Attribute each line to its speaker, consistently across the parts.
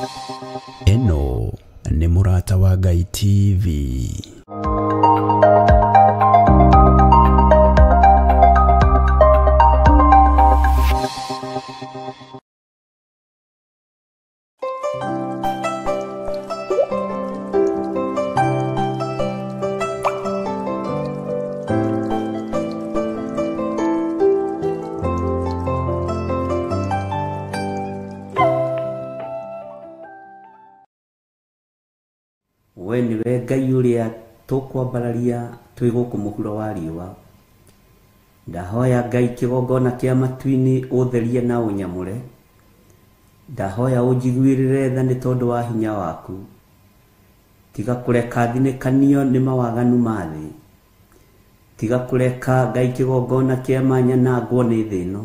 Speaker 1: Ĩno nĩ Mũrata wa Ngai TV.
Speaker 2: We nĩwe Ngai ũrĩa tũkwambararia twĩ gũkũ mũhuro wa riũa. Ndahoya Ngai kĩgongona kĩa matu-inĩ ũtherie na ũnyamũre. Ndahoya ũnjiguĩrĩre tha nĩ tondũ wa hinya waku. Tiga kũreka thinĩkanio nĩ mawaganu ma thĩ. Tiga kũreka Ngai kĩgongona kĩa manyanangwo nĩ thĩ ĩno.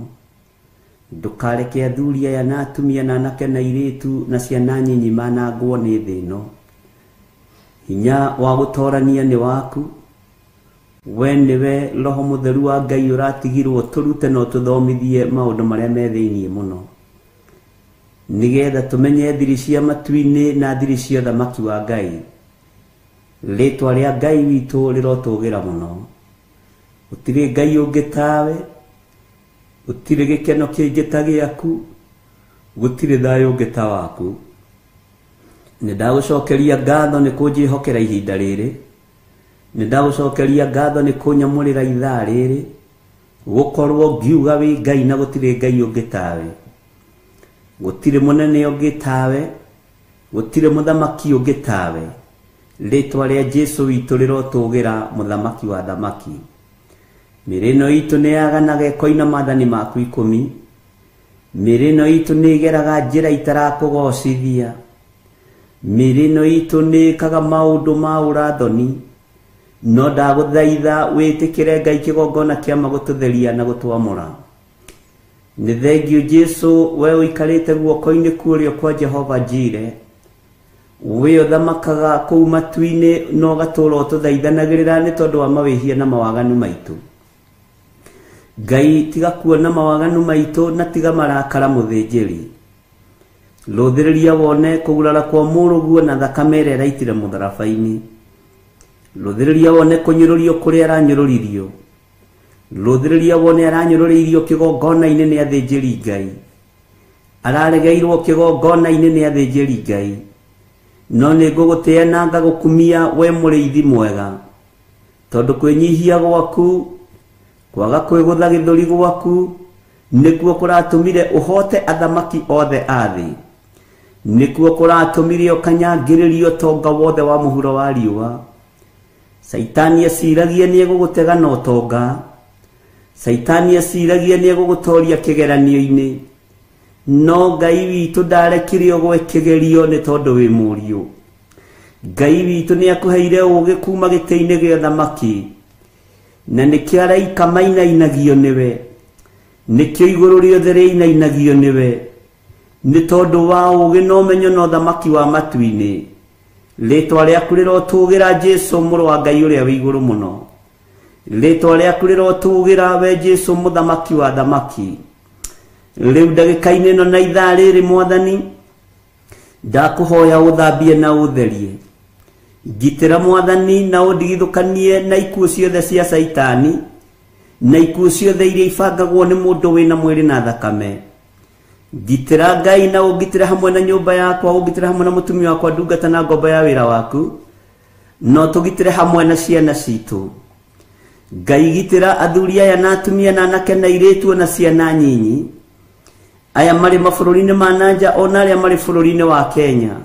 Speaker 2: Ndũkareke athuri aya na atumia na anake na airĩtu na ciana nyinyi manangwo nĩ thĩ ĩno. Hinya wa gũtorania nĩ waku. We nĩwe Roho Mũtheru wa Ngai ũratigirwo tũrute na ũtũthomithie maũndũ marĩa me thĩiniĩ mũno, nĩgetha tũmenye thiri cia matu-inĩ na thiri cia ũthamaki wa Ngai. Rĩtwa rĩa Ngai witũ rĩrotũgĩra mũno. Gũtirĩ Ngai ũngĩ tawe, gũtirĩ gĩkeno kĩngĩ ta gĩaku, gũtirĩ thayũ ũngĩ ta waku. Nĩ ndagũcokeria ngatho nĩ kũnjĩhokera ihinda rĩrĩ. Nĩ ndagũcokeria ngatho nĩ kũnyamũrĩra ithaa rĩrĩ, gũkorwo ngiuga wĩ Ngai na gũtirĩ Ngai ũngĩ tawe. Gũtirĩ mũnene ũngĩ tawe, gũtirĩ mũthamaki ũngĩ tawe. Rĩtwa rĩa Jesũ witũ rĩrotũgĩra, mũthamaki wa thamaki. Mĩĩrĩ ĩno itũ nĩ yaganaga ĩkoina maathani maku 10. Mĩĩrĩ ĩno itũ nĩ ĩgeraga njĩra itarakũgocithia. Mĩĩrĩ ĩno itũ nĩ ĩkaga maũndũ ma ũrathoni. No ndagũthaitha wĩtĩkĩre Ngai kĩgongona kĩa magũtũtheria na gũtwamũra. Nĩ thengiũ Jesũ, we ũikarĩte guoko-inĩ kũrĩa kwa Jehova Jire. We ũthamakaga kũu matu-inĩ na ũgatũũra ũtũthaithanagĩrĩra nĩ tondũ wa mawĩhia na mawaganu maitũ. Ngai tiga kuona mawaganu maitũ na tiga marakara mũthĩnjĩri. Rũthĩrĩria wone kũgurara kwa mũrũguo na thakame ĩrĩa ĩraitire mũtharaba-inĩ. Rũthĩrĩria wone kũnyũrũrio kũrĩa aranyũrũririo. Rũthĩrĩria wone aranyũrũrĩirio kĩgongona-inĩ nĩ athĩnjĩri Ngai. Araregeirwo kĩgongona-inĩ nĩ athĩnjĩri Ngai. No nĩ ngũgũtĩĩa na ngagũkumia we mũrĩithi mwega, tondũ kwĩnyihia gwaku, kwaga kwĩgũtha gĩthũri gwaku, nĩkuo kũratũmire ũhote athamaki othe a thĩ. Nĩkuo kũratũmire ũkanyangĩrĩrio ũtonga wothe wa mũhuro wa riũa. Caitani aciragia nĩ egũgũtega na ũtonga. Caitani aciragia nĩ egũgũtoria kĩgeranio-inĩ. No Ngai witũ ndarekire ũgwe kĩgerio nĩ tondũ wĩ mũriũ. Ngai witũ nĩ akũheire ũũgĩ kuma gĩtĩ-inĩ gĩa ũthamaki, na nĩkĩo araika mainainagio nĩwe, nĩkĩo igũrũ rĩothe rĩinainagio nĩwe, nĩ tondũ wa ũũgĩ na ũmenyo na ũthamaki wa matu-inĩ. Rĩtwa rĩaku rĩrotũgĩra Jesũ mũrũ wa Ngai ũrĩa wĩ igũrũ mũno. Rĩtwa rĩaku rĩrotũgĩra we Jesũ mũthamaki wa thamaki. Rĩu ndagĩka-inĩ ĩno na ithaa rĩrĩ Mwathani, ndakũhoya ũthambie na ũtherie. Ngitĩra Mwathani na ũndigithũkanie na ikuũ ciothe cia Caitani, na ikuũ ciothe iria ibangagwo nĩ mũndũ wĩna mwĩrĩ na thakame. Ngitĩra Ngai na ũngitĩre hamwe na nyũmba yakwa, ũngitĩre hamwe na mũtumia wakwa, ndungata na ngombo ya wĩra waku, no tũgitĩre hamwe na ciana citũ. Ngai gitĩra athuri aya na atumia na anake na airĩtu na ciana nyinyi, aya marĩ mabũrũri-inĩ ma nanja ona arĩa marĩ bũrũri-inĩ wa Kenya.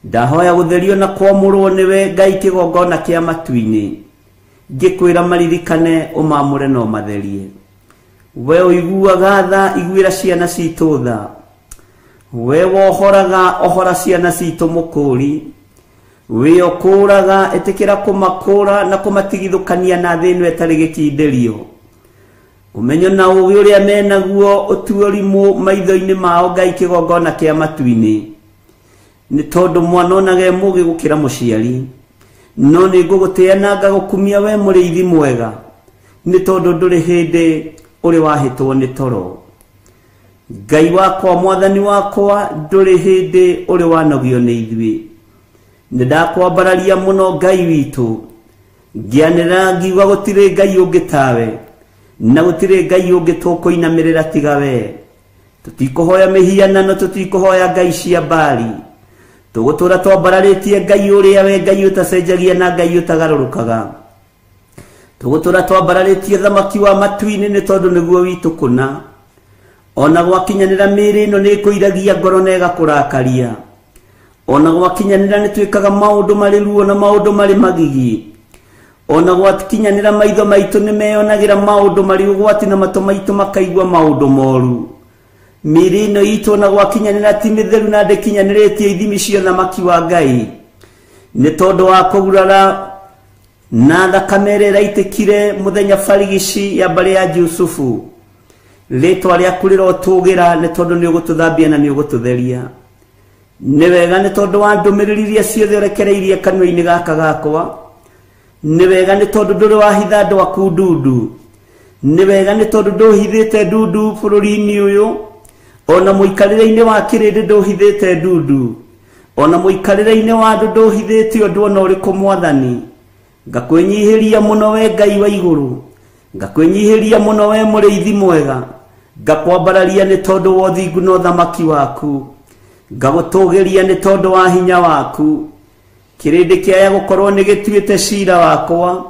Speaker 2: Ndahoya gũtherio na kwamũrwo nĩwe Ngai kĩgongona kĩa matu-inĩ. Ngĩkwĩra maririkane ũmamũre na ũmatherie. We ũiguaga tha, iguĩra ciana citũ tha. We wohoraga, ohora ciana citũ mũkũri. We ũkũraga, ĩtĩkĩra kũmakũra na kũmatigithũkania na thĩ ĩno ĩtarĩ gĩkindĩrio. Ũmenyo na ũũgĩ ũrĩa menaguo ũtuorimũ maitho-inĩ mao Ngai kĩgongona kĩa matu-inĩ. Nĩ tondũ mwana onage e mũũgĩ gũkĩra mũciari. No nĩ ngũgũtĩĩa na ngagũkumia we mũrĩithi mwega, nĩ tondũ ndũrĩ hĩndĩ ũrĩ wahĩtwo nĩ toro. Ngai wakwa mwathani wakwa ndũrĩ hĩndĩ ũrĩ wanogio nĩ ithuĩ. Nĩ ndakwambararia mũno Ngai witũ, ngĩanĩrĩra ngiuga gũtirĩ Ngai ũngĩ tawe, na gũtirĩ Ngai ũngĩ tũkũinamĩrĩra tiga we. Tũtikũhoya mĩhianano, tũtikũhoya ngai cia Baali, tũgũtũra twambararĩtie Ngai ũrĩa we Ngai ũtacenjagia na Ngai ũtagarũrũkaga. Tũgũtũra twambararĩtie thamaki wa matu-inĩ nĩ tondũ nĩguo witũ kũna. Ona gwakinyanĩra mĩĩrĩ ĩno nĩ ĩkũiragia ngoro na ĩgakũrakaria. Ona gwakinyanĩra nĩ twĩkaga maũndũ marĩ ruo na maũndũ marĩ magigi. Ona gwakinyanĩra maitho maitũ nĩ meyonagĩra maũndũ marĩ ũgwati na matũ maitũ makaigua maũndũ moru. Mĩĩrĩ ĩno itũ ona gwakinyanĩra ti mĩtheru na ndĩkinyanĩrĩtie ithimi cia thamaki wa Ngai, nĩ tondũ wa kũgurara na thakame ĩrĩa ĩraitĩkire mũthenya barigici ya mbarĩ ya Jusufu. Rĩtwa rĩaku rĩrotũgĩra nĩ tondũ nĩ ũgũtũthambia na nĩ ũgũtũtheria. Nĩ wega nĩ tondũ wa ndũmĩrĩri iria ciothe ũrekereirie kanua-inĩ gaka gakwa. Nĩ wega nĩ tondũ ndũrĩ wahitha andũ aku ndundu. Nĩ wega nĩ tondũ ndũhithĩte ndundu bũrũri-inĩ ũyũ, ona mũikarĩre-inĩ wa kĩrĩndĩ ndũhithĩte ndundu, ona mũikarĩre-inĩ wa andũ ndũhithĩte ũndũ ona ũrĩkũ mwathani. Ngakwĩnyihĩria mũno we Ngai wa igũrũ, ngakwĩnyihĩria mũno we mũrĩithi mwega, ngakwambararia nĩ tondũ wa ũthingu na ũthamaki waku, ngagũtũgĩria nĩ tondũ wa hinya waku. Kĩrĩndĩ kĩaya gũkorwo nĩ gĩtuĩte cira wakwa,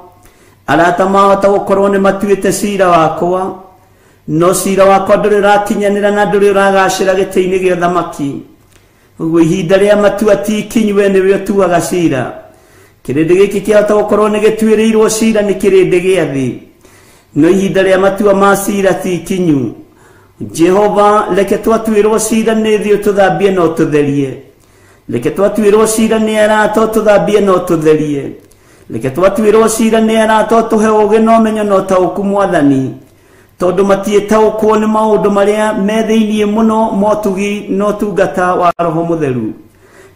Speaker 2: arata mahota gũkorwo nĩ matuĩte cira wakwa, no cira wakwa ndũrĩ ũrakinyanĩra na ndũrĩ ũragacĩra gĩtĩ-inĩ gĩa ũthamaki. Ũguo ihinda rĩa matua ti ikinyu, we nĩwe ũtuaga cira. Kĩrĩndĩ gĩkĩ kĩahota gũkorwo nĩ gĩtuĩrĩirwo cira nĩ kĩrĩndĩ gĩa thĩ, no ihinda rĩa matua ma cira ti ikinyu. Jehova, reke twatuĩrwo cira nĩ thĩ ũtũthambie na ũtũtherie. Reke twatuĩrwo cira nĩ arata ũtũthambie na ũtũtherie. Reke twatuĩrwo cira nĩ arata ũtũhe ũũgĩ na ũmenyo na ũtaũku mwathani, tondũ matiĩtaũkwo nĩ maũndũ marĩa me thĩinĩ mũno motugi na ũtungata wa Roho Mũtheru.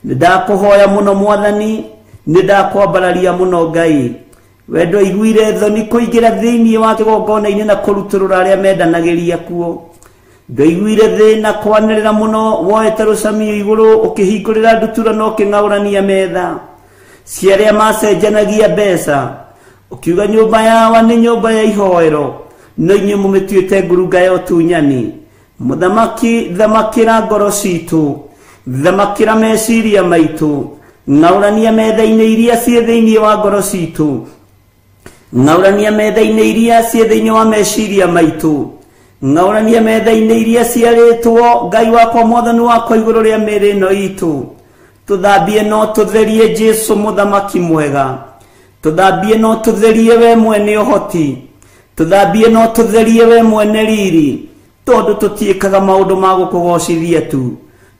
Speaker 2: Nĩ ndakũhoya mũno mwathani, nĩ ndakwambararia mũno Ngai. We ndwaiguire thoni kũingĩra thĩinĩ wa kĩgongona-inĩ na kũrutũrũra arĩa mendanagĩria kuo. Ndwaiguire thĩna kwanĩrĩra mũno woete rũcamio igũrũ ũkĩhingũrĩra ndutura na ũkĩng'aũrania metha cia arĩa macenjanagia mbeca, ũkiuga nyũmba yawa nĩ nyũmba ya ihoero, no inyuĩ mũmĩtuĩte ngurunga ya ũtunyani. Mũthamaki, thamakĩra ngoro citũ, thamakĩra meciria maitũ, ng'aũrania metha-inĩ iria ciĩ thĩinĩ wa ngoro citũ, ng'aũrania metha-inĩ iria ciĩ thĩinĩ wa meciria maitũ, ng'aũrania metha-inĩ iria ciarĩtwo Ngai wakwa mwathani wakwa igũrũ rĩa mĩĩrĩ ĩno itũ. Tũthambie no tũtherie Jesũ mũthamaki mwega, tũthambie no tũtherie we mwene ũhoti, tũthambie no tũtherie we mwene riri, tondũ tũtiĩkaga maũndũ ma gũkũgocithia tu,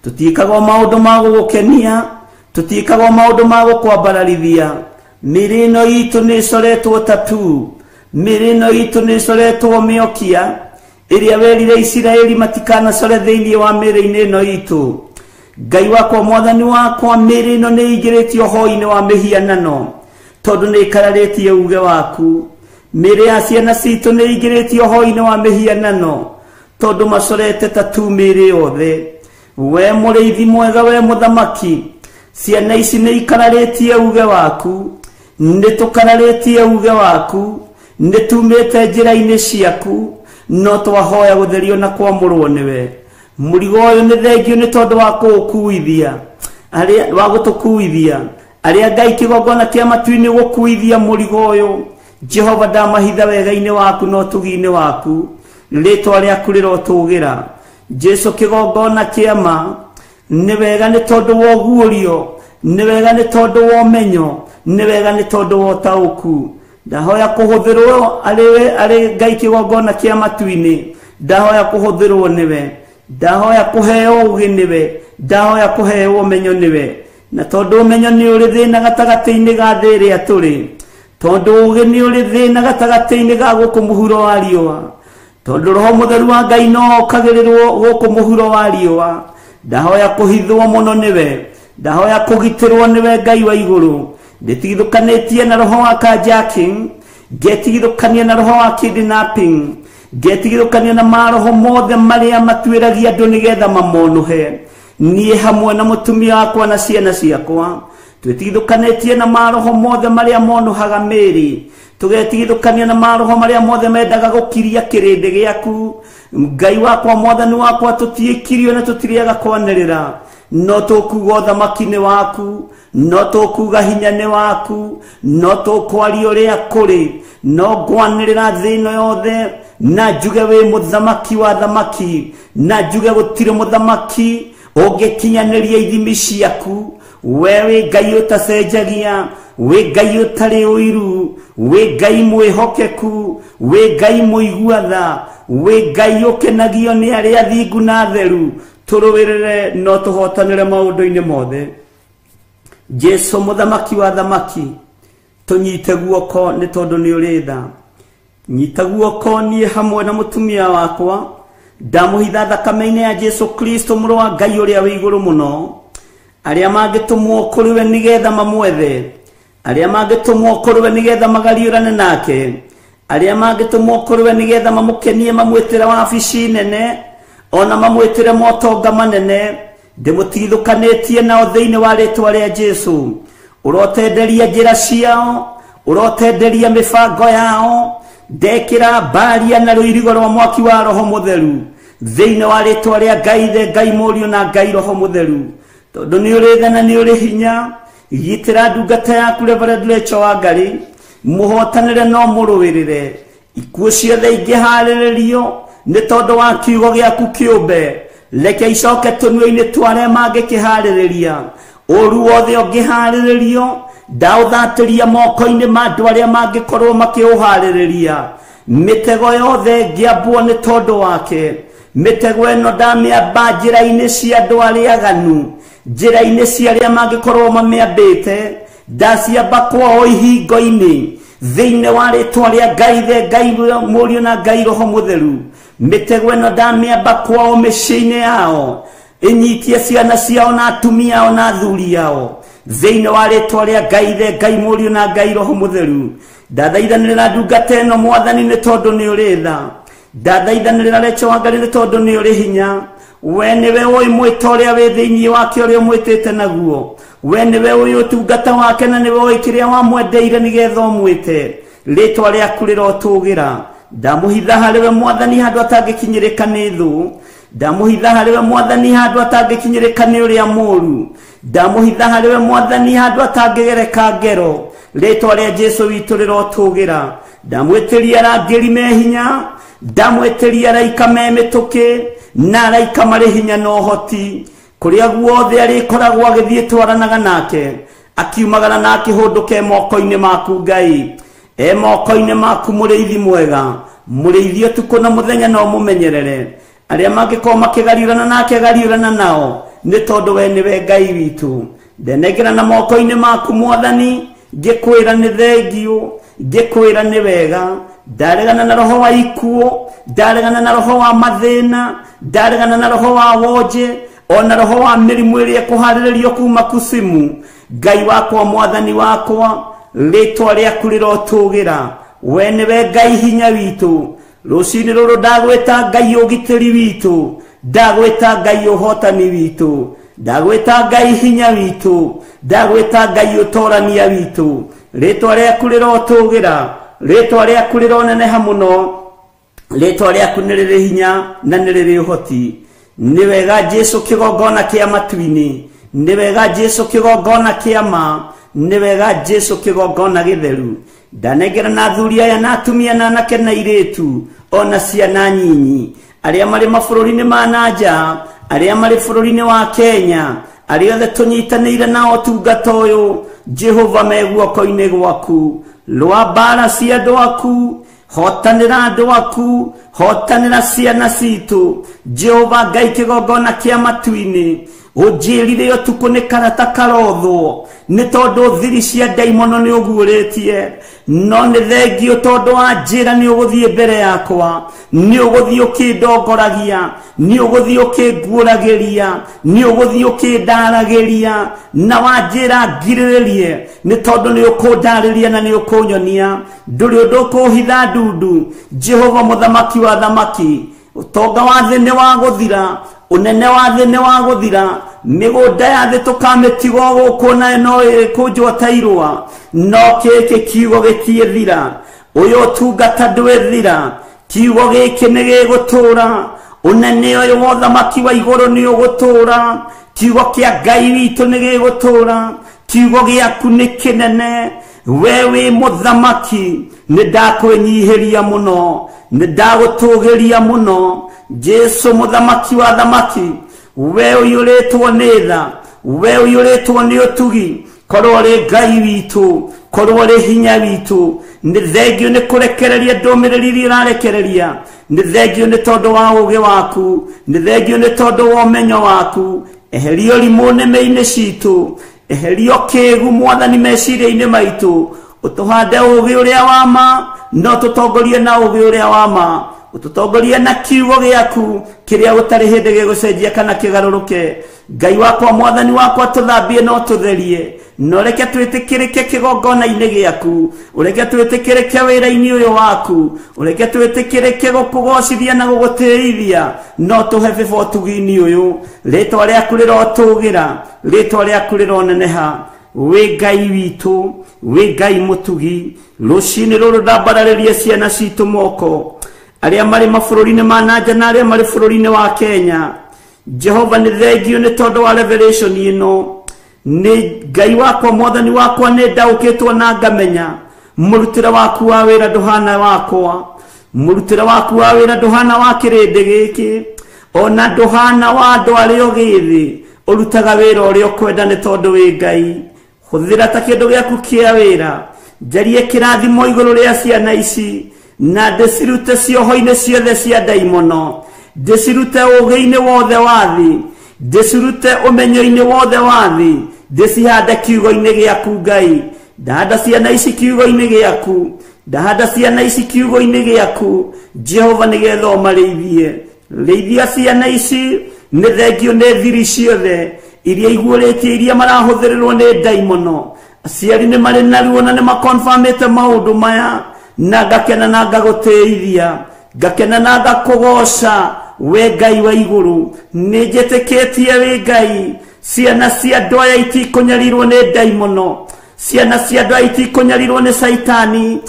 Speaker 2: tũtiĩkaga maũndũ ma gũgũkenia, tũtiĩkaga maũndũ ma gũkwambararithia. Mĩĩrĩ ĩno itũ nĩ ĩcoretwo tatu, mĩĩrĩ ĩno itũ nĩ ĩcoretwo mĩokia ĩrĩa werire Isiraeli matikanacore thĩinĩ wa mĩĩrĩ-inĩ ĩno itũ. Ngai wakwa mwathani wakwa, mĩĩrĩ ĩno nĩ ĩingĩrĩtio hoi-inĩ wa mĩhianano, tondũ nĩ ĩkararĩtie uge waku. Mĩĩrĩ ya ciana citũ nĩ ĩingĩrĩtio hoi-inĩ wa mĩhianano, tondũ macorete tatu mĩĩrĩ yothe. We mũrĩithi mwega, we mũthamaki, ciana ici nĩ ikararĩtie uge waku, nĩ tũkararĩtie uge waku, nĩ tumĩte njĩra-inĩ ciaku, no twahoya gũtherio na kwamũrwo nĩwe. Mũrigo ũyũ nĩ thengio nĩ tondũ wa kũũkuithia, arĩa wa gũtũkuithia, arĩa Ngai kĩgongona kĩa matu-inĩ gũkuithia mũrigo ũyũ. Jehova, ndamahitha wega-inĩ waku na ũtugi-inĩ waku, rĩtwa rĩaku rĩrotũgĩra. Jesu kĩgongona kĩa ma, nĩ wega nĩ tondũ wa ũguũrio, nĩ wega nĩ tondũ wa ũmenyo, nĩ wega nĩ tondũ wa ũtaũku. Ndahoya kũhũthĩrwo arĩ Ngai kĩgongona kĩa matu-inĩ, ndahoya kũhũthĩrwo nĩwe, ndahoya kũheo ũũgĩ nĩwe, ndahoya kũheo ũmenyo nĩwe. Na tondũ ũmenyo nĩ ũrĩ thĩna gatagatĩ-inĩ ga thĩ ĩrĩa tũrĩ, tondũ ũũgĩ nĩ ũrĩ thĩna gatagatĩ-inĩ ga gũkũ mũhuro wa riũa, tondũ Roho Mũtheru wa Ngai no okagĩrĩrwo gũkũ mũhuro wa riũa, ndahoya kũhithwo mũno nĩwe, ndahoya kũgitĩrwo nĩwe Ngai wa igũrũ. Ndĩtigithũkanĩtie na roho wa carjacking, ngetigithũkania na roho wa kidnapping, Ngetigithũkania na maroho mothe marĩa matuĩragia andũ nĩgetha mamonũhe. Niĩ hamwe na mũtumia wakwa na ciana ciakwa twĩtigithũkanĩtie na maroho mothe marĩa monũhaga mĩĩrĩ. Tũgetigithũkania na maroho marĩa mothe mendaga gũkiria kĩrĩndĩ gĩaku. Ngai wakwa, mwathani wakwa, tũtiĩkirio na tũtirĩaga kwanĩrĩra, no tũkuga ũthamaki nĩ waku, no tũkuga hinya nĩ waku, no tũkwaria ũrĩa kũrĩ, no ngwanĩrĩra thĩ ĩno yothe na njuge wĩ mũthamaki wa thamaki, na njuge gũtirĩ mũthamaki ũngĩkinyanĩria ithimi ciaku. We wĩ Ngai ũtacenjagia, wĩ Ngai ũtarĩ ũiru, wĩ Ngai mwĩhokeku, wĩ Ngai mũigua tha, wĩ Ngai ũkenagio nĩ arĩa athingu na atheru. Tũrũĩrĩre no tũhotanĩre maũndũ-inĩ mothe. Jesu mũthamaki wa thamaki, tũnyite guoko nĩ tondũ nĩ ũrĩ tha. Nyita guoko niĩ hamwe na mũtumia wakwa, ndamũhitha thakame-inĩ ya Jesu Kristo mũrũ wa Ngai ũrĩa wĩ igũrũ mũno. Arĩa mangĩtũmwo kũrĩ we nĩgetha mamwethe, arĩa mangĩtũmwo kũrĩ we nĩgetha magariũrane nake, arĩa mangĩtũmwo kũrĩ we nĩgetha mamũkenie mamwĩtĩre wabici nene, ona mamwĩtĩre motonga manene, ndĩmũtigithũkanĩtie nao thĩinĩ wa rĩtwa rĩa Jesu. Ũrotenderia njĩra ciao, ũrotenderia mĩbango yao, ndekĩra mbaria na rũirigo rwa mwaki wa Roho Mũtheru thĩinĩ wa rĩtwa rĩa Ngai Ithe, Ngai Mũriũ na Ngai Roho Mũtheru. Tondũ nĩ ũrĩ tha na nĩ ũrĩ hinya, gitĩra ndungata yaku Reverend Rachel Wangari, mũhotanĩre no mũrũĩrĩre. Ikuũ ciothe ingĩharĩrĩrio nĩ tondũ wa kiugo gĩaku kĩũmbe, reke icoke tũnua-inĩ twa arĩa mangĩkĩharĩrĩria. Ũru wothe ũngĩharĩrĩrio ndaũthatĩria moko-inĩ ma andũ arĩa mangĩkorwo makĩũharĩrĩria. Mĩtego yothe ĩngĩambwo nĩ tondũ wake, mĩtego ĩno ndamĩamba njĩra-inĩ cia andũ arĩa aganu, njĩra-inĩ cia arĩa mangĩkorwo mamĩambĩte, ndaciamba kwao ihingo-inĩ thĩinĩ wa rĩtwa rĩa Ngai Ithe, Ngai Mũriũ na Ngai Roho Mũtheru. Mĩtego ĩno ndamĩamba kwao mĩciĩ-inĩ yao, ĩnyitie ciana ciao na atumia ao na athuri ao thĩinĩ wa rĩtwa rĩa Ngai Ithe, Ngai Mũriũ na Ngai Roho Mũtheru. Ndathaithanĩrĩra ndungata ĩno mwathani nĩ tondũ nĩ ũrĩ tha. Ndathaithanĩrĩra Rachel Wangari nĩ tondũ nĩ ũrĩ hinya. We nĩwe ũĩ mwĩto ũrĩa wĩ thĩinĩ wake ũrĩa ũmwĩtĩte naguo. We nĩwe ũĩ ũtungata wake na nĩwe ũĩ kĩrĩa wamwendeire nĩgetha ũmwĩte. Rĩtwa rĩaku rĩrotũgĩra. Ndamũhitha harĩ we mwathani handũ atangĩkinyĩrĩka nĩ thũ. Ndamũhitha harĩ we mwathani handũ atangĩkinyĩrĩka nĩ ũrĩa mũũru. Ndamũhitha harĩ we mwathani handũ atangĩgereka ngero. Rĩtwa rĩa Jesu witũ rĩrotũgĩra. Ndamwĩtĩria arangĩri me hinya, ndamwĩtĩria araika me mĩtũkĩ, na araika marĩ hinya na ũhoti. Kũrĩa guothe arĩkoragwo agĩthiĩ twaranaga nake, akiumagara na akĩhũndũka e moko-inĩ maku Ngai, e moko-inĩ maku mũrĩithi mwega, mũrĩithi ũtukũ na mũthenya no mũmenyerere. Arĩa mangĩkorwo makĩgariũrana nake gariũrana nao, nĩ tondũ we nĩwe Ngai witũ. Ndenengera na moko-inĩ maku mwathani, ngĩkwĩra nĩ thengiũ, ngĩkwĩra nĩ wega. Ndaregana na roho wa ikuũ, ndaregana na roho wa mathĩna, ndaregana na roho wa wonje, ona roho wa mĩrimũ ĩrĩa ĩkũharĩrĩrio kuma kusimu. Ngai wakwa, mwathani wakwa, rĩtwa rĩaku rĩrotũgĩra. We nĩwe Ngai hinya witũ. Rũcinĩ rũrũ ndagwĩta Ngai ũgitĩri witũ, ndagwĩta Ngai ũhotani witũ, ndagwĩta Ngai hinya witũ, ndagwĩta Ngai ũtorania witũ. Rĩtwa rĩaku rĩrotũgĩra, rĩtwa rĩaku rĩroneneha mũno, rĩtwa rĩaku nĩ rĩrĩ hinya na nĩ rĩrĩ ũhoti. Nĩ wega Jesu kĩgongona kĩa matu-inĩ, nĩ wega Jesu kĩgongona kĩa ma, nĩ wega Jesu kĩgongona gĩtheru. Ndanengera na athuri aya na atumia na anake na airĩtu ona ciana nyinyi, arĩa marĩ mabũrũri-inĩ ma na nja, arĩa marĩ bũrũri-inĩ wa Kenya, arĩa othe tũnyitanĩire nao ũtungata ũyũ, Jehova me guoko-inĩ gwaku. Rũa mbara cia andũ aku, hotanĩra andũ aku, hotanĩra ciana citũ. Jehova Ngai kĩgongona kĩa matu-inĩ, Ũnjĩrire ũtukũ nĩ karata karothwo nĩ tondũ thiri cia ndaimono nĩ ũguũrĩtie, no nĩ thengio tondũ wanjĩra nĩ ũgũthiĩ mbere yakwa, nĩ ũgũthiĩ ũkĩndongoragia, nĩ ũgũthiĩ ũkĩnguũragĩria, nĩ ũgũthiĩ ũkĩndaragĩria, na wanjĩra ngirĩrĩrie nĩ tondũ nĩ ũkũndarĩria na nĩ ũkũnyonia. Ndũrĩ ũndũ ũkũhitha ndundu. Jehova mũthamaki wa thamaki, ũtonga wa thĩ nĩ wa gũthira, ũnene wa thĩ nĩ wa gũthira, mĩgũnda ya thĩ tũkamĩtigwo gũkũ nayo no ĩkũnjwo ta irũa, no gĩkĩ kiugo gĩtiĩthira. Ũyũ ũtungata ndwĩthira, kiugo gĩkĩ nĩ gĩgũtũũra. Ũnene ũyũ wa ũthamaki wa igũrũ nĩ ũgũtũũra. Kiugo kĩa Ngai witũ nĩ gĩgũtũũra. Kiugo gĩaku nĩ kĩnene. We wĩ mũthamaki, nĩ ndakwĩnyihĩria mũno, nĩ ndagũtũgĩria mũno. Jesu mũthamaki wa thamaki, we ũiyũrĩtwo nĩ tha, we ũiyũrĩtwo nĩ ũtugi, korwo ũrĩ Ngai witũ, korwo ũrĩ hinya witũ. Nĩ thengio nĩ kũrekereria ndũmĩrĩri iria ũrarekereria, nĩ thengio nĩ tondũ wa ũũgĩ waku, nĩ thengio nĩ tondũ wa ũmenyo waku. Eheria ũrimũ nĩmĩ-inĩ citũ, eheria ũkĩgu mwathani meciria-inĩ maitũ, ũtũhande ũũgĩ ũrĩa wa ma, no tũtongorie na ũũgĩ ũrĩa wa ma, ũtũtongorie na kiugo gĩaku kĩrĩa gũtarĩ hĩndĩ gĩgũcenjia kana kĩgarũrũke. Ngai wakwa, mwathani wakwa, tũthambie no tũtherie, na ũreke twĩtĩkĩrĩke kĩgongona-inĩ gĩaku, ũreke twĩtĩkĩrĩke wĩra-inĩ ũyũ waku, ũreke twĩtĩkĩrĩke gũkũgocithia na gũgũtĩithia, no tũhe bĩba ũtugi-inĩ ũyũ. Rĩtwa rĩaku rĩrotũgĩra, rĩtwa rĩaku rĩroneneha. Wĩ Ngai witũ, wĩ Ngai mũtugi. Rũcinĩ rũrũ ndambararĩrie ciana citũ moko, arĩa marĩ mabũrũri-inĩ ma na nja na arĩa marĩ bũrũri-inĩ wa Kenya. Jehova nĩ thengio nĩ tondũ wa revelation ĩno. Nĩ Ngai wakwa, mwathani wakwa, nĩ ndaũkĩtwo na ngamenya mũrutĩre waku wa wĩra ndũhana wakwa, mũrutĩre waku wa wĩra ndũhana wa kĩrĩndĩ gĩkĩ, ona ndũhana wa andũ arĩa ũgĩthĩ. Ũrutaga wĩra ũrĩa ũkwenda nĩ tondũ wĩ Ngai. Hũthĩra ta kĩndũ gĩaku kĩa wĩra, njarie kĩrathimo igũrũ rĩa ciana ici, na ndĩcirute cioho-inĩ ciothe cia ndaimono, ndĩcirute ũũgĩ-inĩ wothe wa thĩ, ndĩcirute ũmenyo-inĩ wothe wa thĩ, ndĩcihande kiugo-inĩ gĩaku Ngai. Ndahanda ciana ici kiugo-inĩ gĩaku, ndahanda ciana ici kiugo-inĩ gĩaku Jehova, nĩgetha ũmarĩithie. Rĩithia ciana ici, nĩ thengio nĩ thiri ciothe iria iguũrĩtie, iria marahũthĩrĩrwo nĩ ndaimono. Aciari nĩ marĩ na ruo na nĩ makonfamĩte maũndũ maya, na ngakena na ngagũtĩithia, ngakena na ngakũgoca we Ngai wa igũrũ. Nĩ njĩtĩkĩtie wĩ Ngai. Ciana cia andũ aya itikũnyarirwo nĩ ndaimono, ciana cia andũ aya itikũnyarirwo nĩ caitani,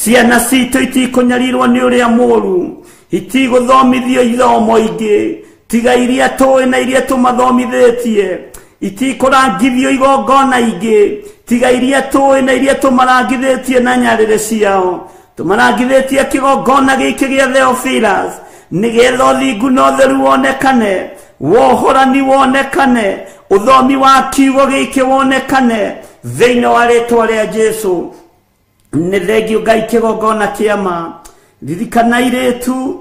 Speaker 2: ciana citũ itikũnyarirwo nĩ ũrĩa mũũru, itigũthomithio ithomo ingĩ tiga iria tũĩ na iria tũmathomithĩtie, itikũrangithio igongona ingĩ tiga iria tũĩ na iria tũmarangithĩtie na nyarĩrĩ ciao. Tũmarangithĩtie kĩgongona gĩkĩ gĩa Theophilus nĩgetha ũthingu na ũtheru wonekane, wohorani wonekane, ũthomi wa kiugo gĩkĩ wonekane thĩinĩ wa rĩtwa rĩa Jesu. Nĩ thengio Ngai kĩgongona kĩa ma. Ririkana airĩtu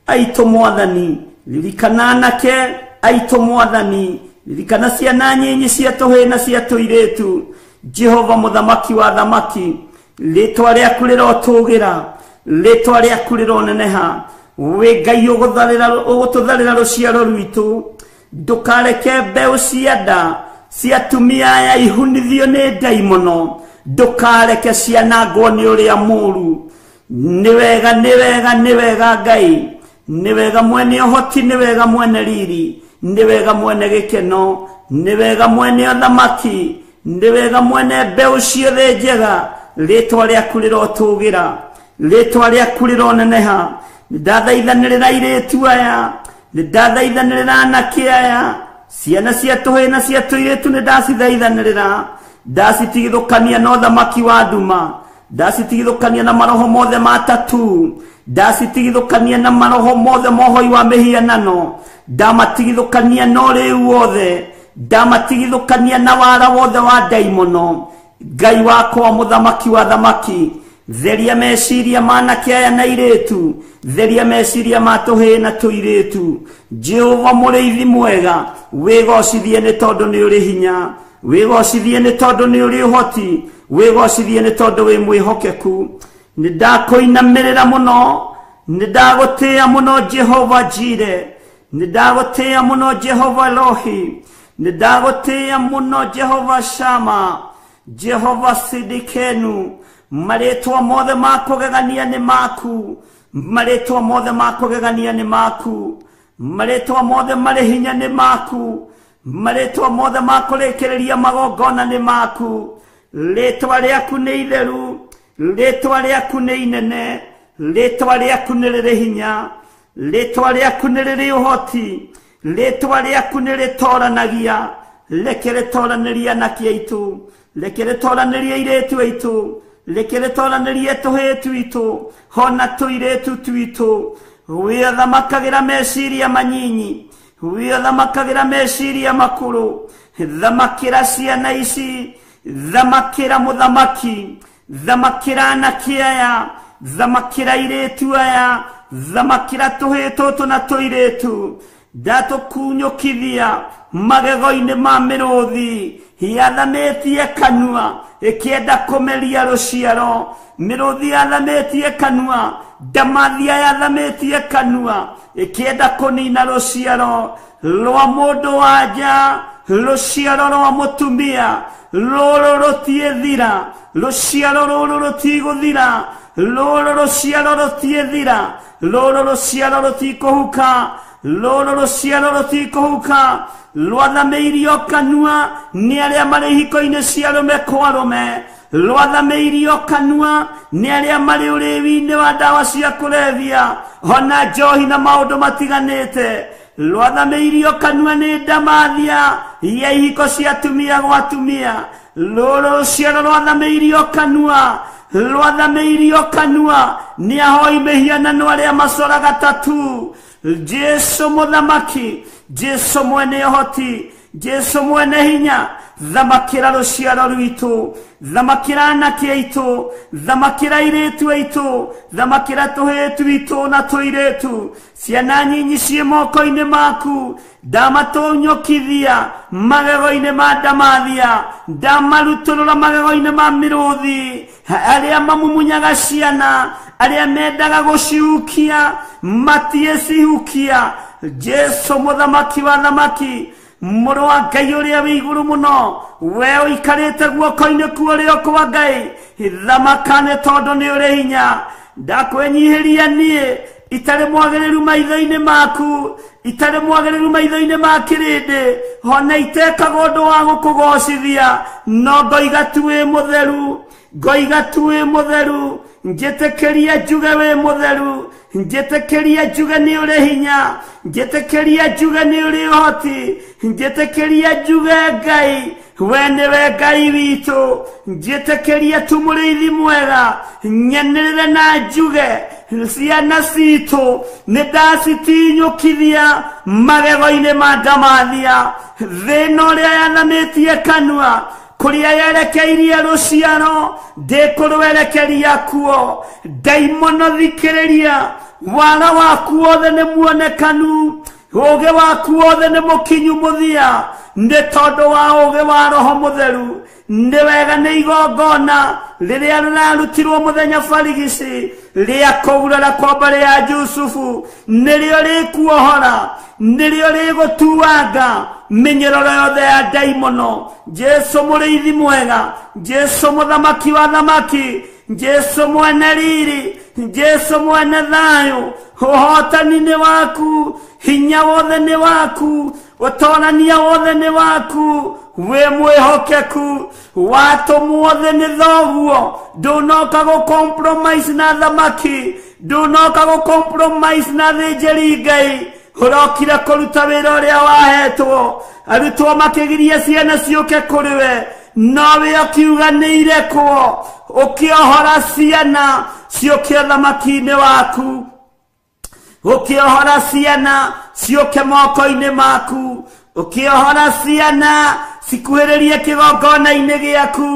Speaker 2: aitũ mwathani, ririkana anake aitũ mwathani, ririkana ciana nyinyi cia tũhĩĩ na cia tũirĩtu. Jehova mũthamaki wa thamaki, rĩtwa rĩaku rĩrotũgĩra, rĩtwa rĩaku rĩroneneha. Wĩ Ngai ũgũtũtharĩra rũciaro rwitũ. Ndũkareke mbeũ cia nda cia atumia aya ihunithio nĩ ndaimono, ndũkareke cianangwo nĩ ũrĩa mũũru. Nĩ wega, nĩ wega, nĩ wega Ngai, nĩ wega mwene ũhoti, nĩ wega mwene riri, nĩ wega mwene gĩkeno, nĩ wega mwene ũthamaki, nĩ wega mwene mbeũ ciothe njega. Rĩtwa rĩaku rĩrotũgĩra, rĩtwa rĩaku rĩroneneha. Nĩ ndathaithanĩrĩra airĩtu aya, nĩ ndathaithanĩrĩra anake aya, ciana cia tũhĩĩ na cia tũirĩtu nĩ ndacithaithanĩrĩra, ndacitigithũkania na ũthamaki wa nduma, ndacitigithũkania na maroho mothe ma tatu, ndacitigithũkania na maroho mothe mohoi wa mĩhianano, ndamatigithũkania na ũrĩu wothe, ndamatigithũkania na wara wothe wa ndaimono. Ngai wakwa mũthamaki wa thamaki, Theria meciria ma anake aya na airĩtu, theria meciria ma tũhĩĩ na tũirĩtu. Jehova mũrĩithi mwega, wĩgocithie nĩ tondũ nĩ ũrĩ hinya, wĩgocithie nĩ tondũ nĩ ũrĩ ũhoti, wĩgocithie nĩ tondũ wĩ mwĩhokeku. Nĩ ndakũinamĩrĩra mũno, nĩ ndagũtĩĩa mũno Jehova Jire, nĩ ndagũtĩĩa mũno Jehova Elohi, nĩ ndagũtĩĩa mũno Jehova Shama, Jehova Sidikenu. Marĩtwa mothe ma kũgegania nĩ maku, marĩtwa mothe ma kũgegania nĩ maku, marĩtwa mothe marĩ hinya nĩ maku, marĩtwa mothe ma kũrĩkĩrĩria magongona nĩ maku. Rĩtwa rĩaku nĩ itheru, rĩtwa rĩaku nĩ inene, rĩtwa rĩaku nĩ rĩrĩ hinya, rĩtwa rĩaku nĩ rĩrĩ ũhoti, rĩtwa rĩaku nĩ rĩtoranagia. Reke rĩtoranĩrie anake aitũ, reke rĩtoranĩrie airĩtu aitũ, reke rĩtoranĩrie tũhĩĩ twitũ, hona tũirĩtu twitũ. Wĩthamakagĩra meciria manyinyi, wĩthamakagĩra meciria makũrũ. Thamakĩra ciana ici, thamakĩra mũthamaki, thamakĩra anake aya, thamakĩra airĩtu aya, thamakĩra tũhĩĩ tũtũ na tũirĩtu. Ndatũkunyũkithia magego-inĩ ma mĩrũthi yathamĩtie kanua ĩkĩenda kũmeria rũciaro. Mĩrũthi yathamĩtie kanua, ndamathia yathamĩtie kanua ĩkĩenda kũnina rũciaro rwa mũndũ wa nja, rũciaro rwa mũtumia. Rũrũ rũtiĩthira, rũciaro rũrũ rũtigũthira, rũrũ rũciaro rũtiĩthira, rũrũ rũciaro rũtikũhuka, rũrũ rũciaro rũtikũhuka. Rwathamĩirio kanua nĩ arĩa marĩ ihiko-inĩ cia arũme kwa arũme, rwathamĩirio kanua nĩ arĩa marĩ ũrĩwi-inĩ wa ndawa cia kũrebia hona njohi na maũndũ matiganĩte. Rwathamĩirio kanua nĩ ndamathia ya ihiko cia atumia gwa atumia. Rũrũ rũciaro rwathamĩirio kanua, rwathamĩirio kanua nĩ ahoi mĩhianano arĩa macoraga tatu. Jesu mũthamaki, Jesu mwene ũhoti, Jesu mwene hinya, thamakĩra rũciaro rwitũ, thamakĩra anake aitũ, thamakĩra airĩtu aitũ, thamakĩra tũhĩĩ twitũ na tũirĩtu. Ciana nyinyi ciĩ moko-inĩ maku, ndamatũnyũkithia magego-inĩ ma ndamathia, ndamarutũrũra magego-inĩ ma mĩrũthi. Arĩa mamumunyaga ciana, arĩa mendaga gũcihukia, matiĩcihukia. Jesu mũthamaki wa thamaki, mũrũ wa Ngai ũrĩa wĩ igũrũ mũno, we ũikarĩte guoko-inĩ kwa ũrĩo kwa Ngai, thamaka nĩ tondũ nĩ ũrĩ hinya. Ndakwĩnyihĩria niĩ itarĩ mwagĩrĩru maitho-inĩ maku, itarĩ mwagĩrĩru maitho-inĩ ma kĩrĩndĩ, hona itekaga ũndũ wa gũkũgocithia, no ngoiga tu wĩ mũtheru, ngoiga tu wĩ mũtheru. Njĩtĩkĩria njuge wĩ mũtheru, njĩtĩkĩria njuge nĩ ũrĩ hinya, njĩtĩkĩria njuge nĩ ũrĩ ũhoti, njĩtĩkĩria njuge Ngai we nĩwe Ngai witũ. Njĩtĩkĩria tu mũrĩithi mwega, nyenĩrĩre na njuge ciana citũ nĩ ndacitinyũkithia magego-inĩ ma ndamathia. Thĩna ũrĩa yathamĩtie kanua, kũrĩa yerekeirie rũciaro, ndĩkũrwerekeria kuo. Ndaimono thikĩrĩria, wara waku wothe nĩ muonekanu, ũũgĩ waku wothe nĩ mũkinyu mũthia, nĩ tondũ wa ũũgĩ wa Roho Mũtheru. Nĩ wega nĩ igongona rĩrĩa rĩrarutirwo mũthenya barigici rĩa kũgurara kwa mbarĩ ya Jusufu, nĩrĩo rĩkuohora, nĩrĩo rĩgũtuanga mĩnyororo yothe ya ndaimono. Jesu mũrĩithi mwega, Jesu mũthamaki wa thamaki, Jesu mwene riri, Jesu mwene thayũ, ũhotani nĩ waku, hinya wothe nĩ waku, ũtorania wothe nĩ waku, wĩ mwĩhokeku, watũmwo thĩ nĩ thoguo. Ndũnoka gũ compromise na thamaki, ndũnoka gũ compromise na thĩnjĩri Ngai, ũrokire kũruta wĩra ũrĩa wahetwo. Arutwo makĩgiria ciana ciũke kũrĩ we, nowe ũkiuga nĩ irekwo, ũkĩohora ciana ciũke ũthamaki-inĩ waku, ũkĩohora ciana ciũke moko-inĩ maku, ũkĩohora ciana cikuhĩrĩrie kĩgongona-inĩ gĩaku.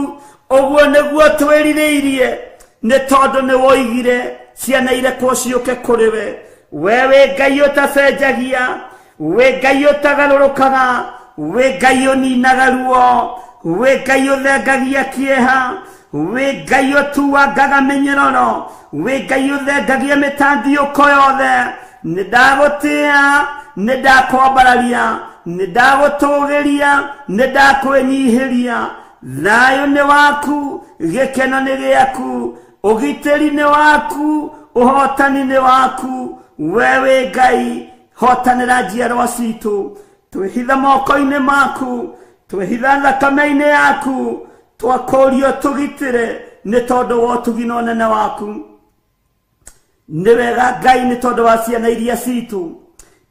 Speaker 2: Ũguo nĩguo twĩrirĩirie, Nĩ tondũ nĩ woigire ciana irekwo ciũke kũrĩ we. We wĩ Ngai ũtacenjagia, wĩ Ngai ũtagarũrũkaga, wĩ Ngai ũninaga ruo, wĩ Ngai ũthengagia kĩeha, wĩ Ngai ũtuangaga mĩnyororo, wĩ Ngai ũthengagia mĩtandiũko yothe. Nĩ ndagũtĩa, nĩ ndakwambararia, nĩ ndagũtũgĩria, nĩ ndakwĩnyihĩria. Thayũ nĩ waku, gĩkeno nĩ gĩaku, ũgitĩri nĩ waku, ũhotani nĩ waku. We wĩ Ngai, hotanĩra njiarwa citũ, twĩhitha moko-inĩ maku, twĩhitha thakame-inĩ yaku, twakũrio tũgitĩre nĩ tondũ wa ũtugi na ũnene waku. Nĩ wega Ngai nĩ tondũ wa ciana iria citũ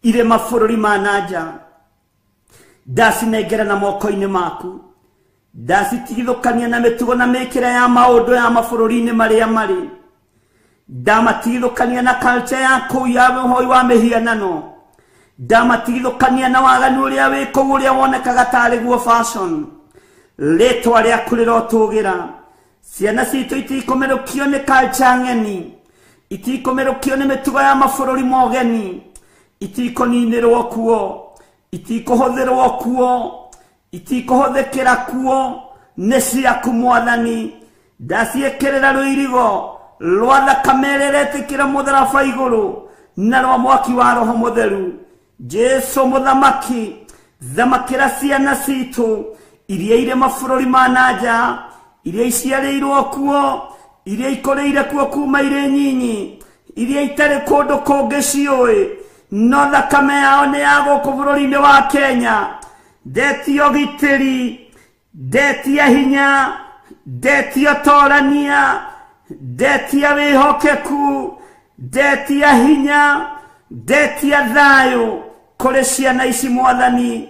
Speaker 2: irĩ mabũrũri ma na nja, ndacinengera na moko-inĩ maku, ndacitigithũkania na mĩtugo na mĩkĩre ya maũndũ ya mabũrũri-inĩ marĩa marĩ, ndamatigithũkania na culture ya kũu ya ũhoi wa mĩhianano, ndamatigithũkania na waganu ũrĩa wĩ kũu ũrĩa wonekaga tarĩ guo fashion. Rĩtwa rĩaku rĩrotũgĩra. Ciana citũ itikũmerũkio nĩ culture ng'eni, itikũmerũkio nĩ mĩtugo ya mabũrũri mogeni, itikũninĩrwo kuo, itikũhũthĩrwo kuo, itikũhũthĩkĩra kuo, nĩ ciaku Mwathani. Ndaciĩkĩrĩra rũirigo rwa thakame ĩrĩa ĩretĩkĩra mũtharaba igũrũ na rwa mwaki wa Roho Mũtheru. Jesu mũthamaki, thamakĩra ciana citũ iria irĩ mabũrũri ma na nja, iria iciarĩirwo kuo, iria ikũrĩire kuo kuma irĩ nyinyi, iria itarĩ kũndũ kũngĩ ciũĩ, no thakame yao nĩ ya gũkũ bũrũri-inĩ wa Kenya. Ndetia ũgitĩri, ndetia hinya, ndetia ũtorania, ndetia wĩhokeku, ndetia hinya, ndetia thayũ kũrĩ ciana ici Mwathani.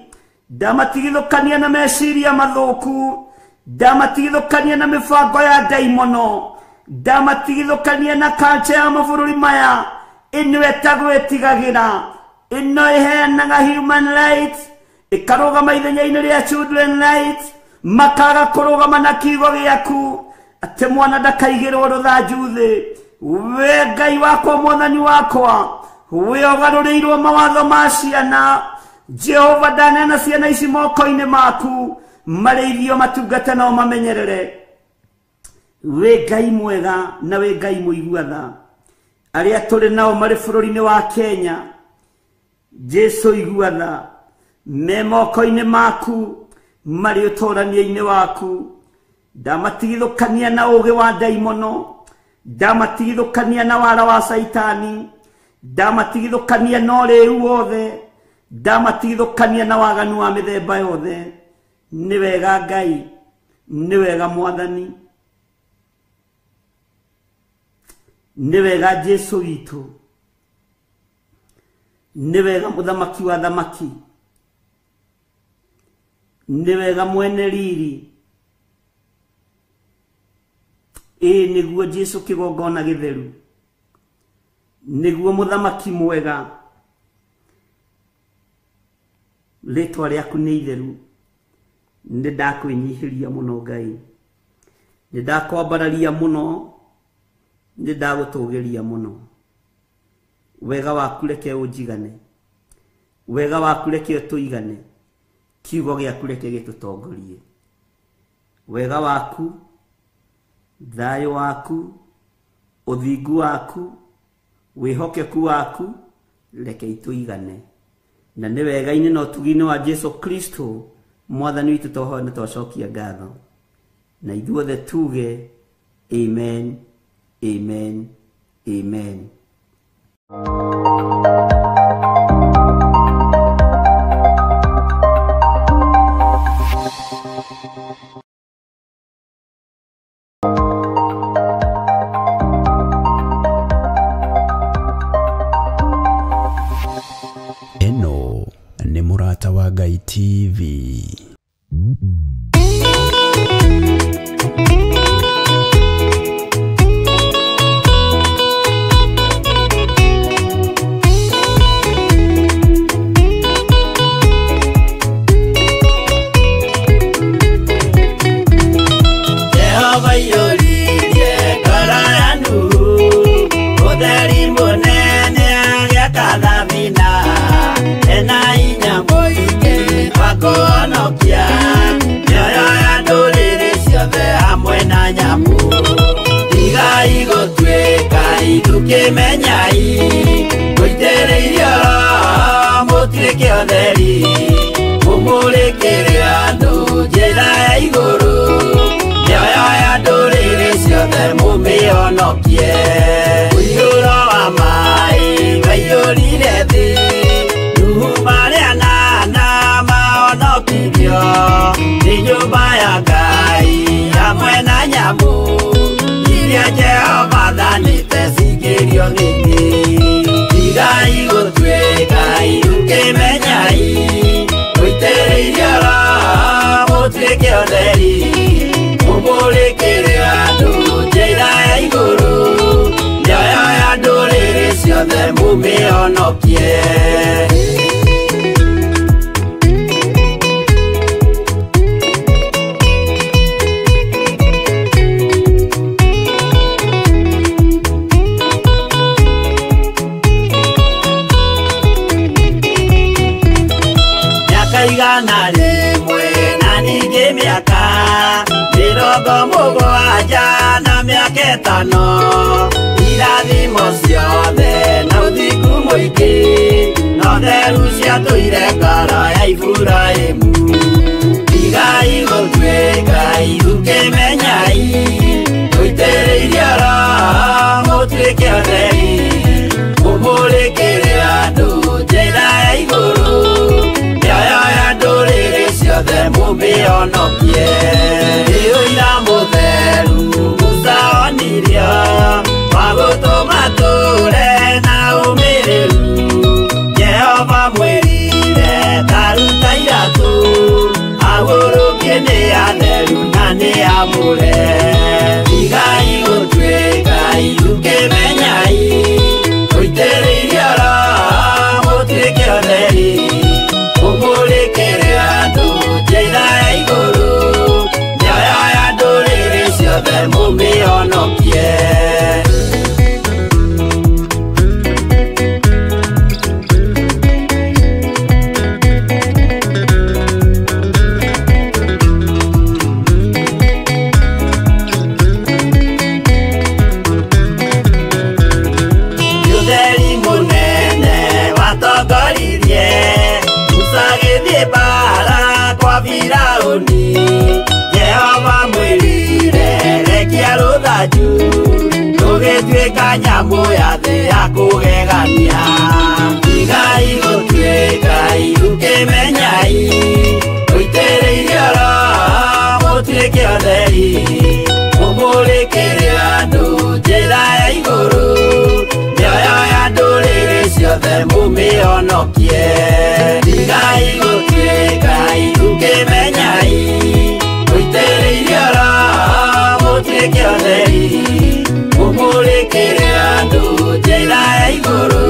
Speaker 2: Ndamatigithũkania na meciria mathũku, ndamatigithũkania na mĩbango ya ndaimono, ndamatigithũkania na culture ya mabũrũri maya ĩno ĩtagwo ĩtigagĩra, ĩno ĩheanaga human rights, ĩkarũgama ithenya-inĩ rĩa children rights, makaga kũrũgama na kiugo gĩaku atĩ mwana ndakaigĩrwo rũthanju thĩ. We Ngai wakwa, Mwathani wakwa, we ũgarũrĩirwo mawatho ma ciana. Jehova, ndaneana ciana ici moko-inĩ maku, marĩithio matungate na ũmamenyerere. Wĩ Ngai mwega na wĩ Ngai mũigua tha. Arĩa tũrĩ nao marĩ bũrũri-inĩ wa Kenya, Jesu igua tha, me moko-inĩ maku, marĩ ũtũrania-inĩ waku. Ndamatigithũkania na ũũgĩ wa ndaimono, ndamatigithũkania na wara wa caitani, ndamatigithũkania na ũrĩu wothe, ndamatigithũkania na waganu wa mĩthemba yothe. Nĩ wega Ngai, nĩ wega Mwathani, nĩ wega Jesu witũ, nĩ wega mũthamaki wa thamaki, nĩ wega mwene riri. Ĩĩ nĩguo Jesu kĩgongona gĩtheru, nĩguo mũthamaki mwega. Rĩtwa rĩaku nĩ itheru. Nĩ ndakwĩnyihĩria mũno Ngai, nĩ ndakwambararia mũno, nĩ ndagũtũgĩria mũno. Wega waku reke ũnjigane, wega waku reke ũtũigane, kiugo gĩaku reke gĩtũtongorie. Wega waku, thayũ waku, ũthingu waku, wĩhokeku waku, reke itũigane. Na nĩ wega-inĩ na ũtugi-inĩ wa Jesu Kristo Mwathani witũ twahoya na twacokia ngatho, na ithuothe tuge amen, amen, amen.
Speaker 1: Ĩno nĩ Mũrata wa Ngai TV.
Speaker 3: gĩkĩ. Tigai gũtuĩka irũkĩmenyai, mũitĩrĩirie Roho mũtuĩke ũtheri, mũmũrĩkĩre andũ njĩra ya igũrũ, mĩoyo ya ndũrĩrĩ ciothe mũmĩhonokie. Mĩaka 100 na ningĩ mĩaka 70 na mĩaka 5, irathimo ciothe na ũthingu mũingĩ, na ũtheru ciatũire ngoro ya Iburahĩmu. Tigai gũtuĩka irũkĩmenyai, mũitĩrĩirie Roho mũtuĩke ũtheri, mũmũrĩkĩre andũ njĩra ya igũrũ, mĩoyo ya ndũrĩrĩ ciothe mũmĩhonokie. Nĩ ũira mũtheru Musa onirio, wa gũtũma tũre na ũmĩrĩru. Jehova mwĩrire ta ruta iratũ, ahurũkie nĩ atheru na nĩ amũre. Tigai gũtuĩka irũkĩmenyai, mũitĩrĩirie Roho mũtuĩke ũtheri, mũmũrĩkĩre andũ njĩra ya igũrũ, mĩoyo ya ndũrĩrĩ ciothe mũmĩhonokie. Ũtheri mũnene watongoririe Musa agĩthiĩ mbaara kwa Firaũni. Jehova mwĩrire rekia rũthanju, rũgĩtuĩka nyamũ ya thĩ ya kũgegania. Tigai gũtuĩka irũkĩmenyai, mũitĩrĩirie Roho mũtuĩke ũtheri, mũmũrĩkĩre andũ njĩra ya igũrũ, mĩoyo ya ndũrĩrĩ ciothe mũmĩhonokie. Tigai gũtuĩka irũkĩmenyai, mũitĩrĩirie Roho mũtuĩke ũtheri, mũmũrĩkĩre andũ njĩra ya igũrũ,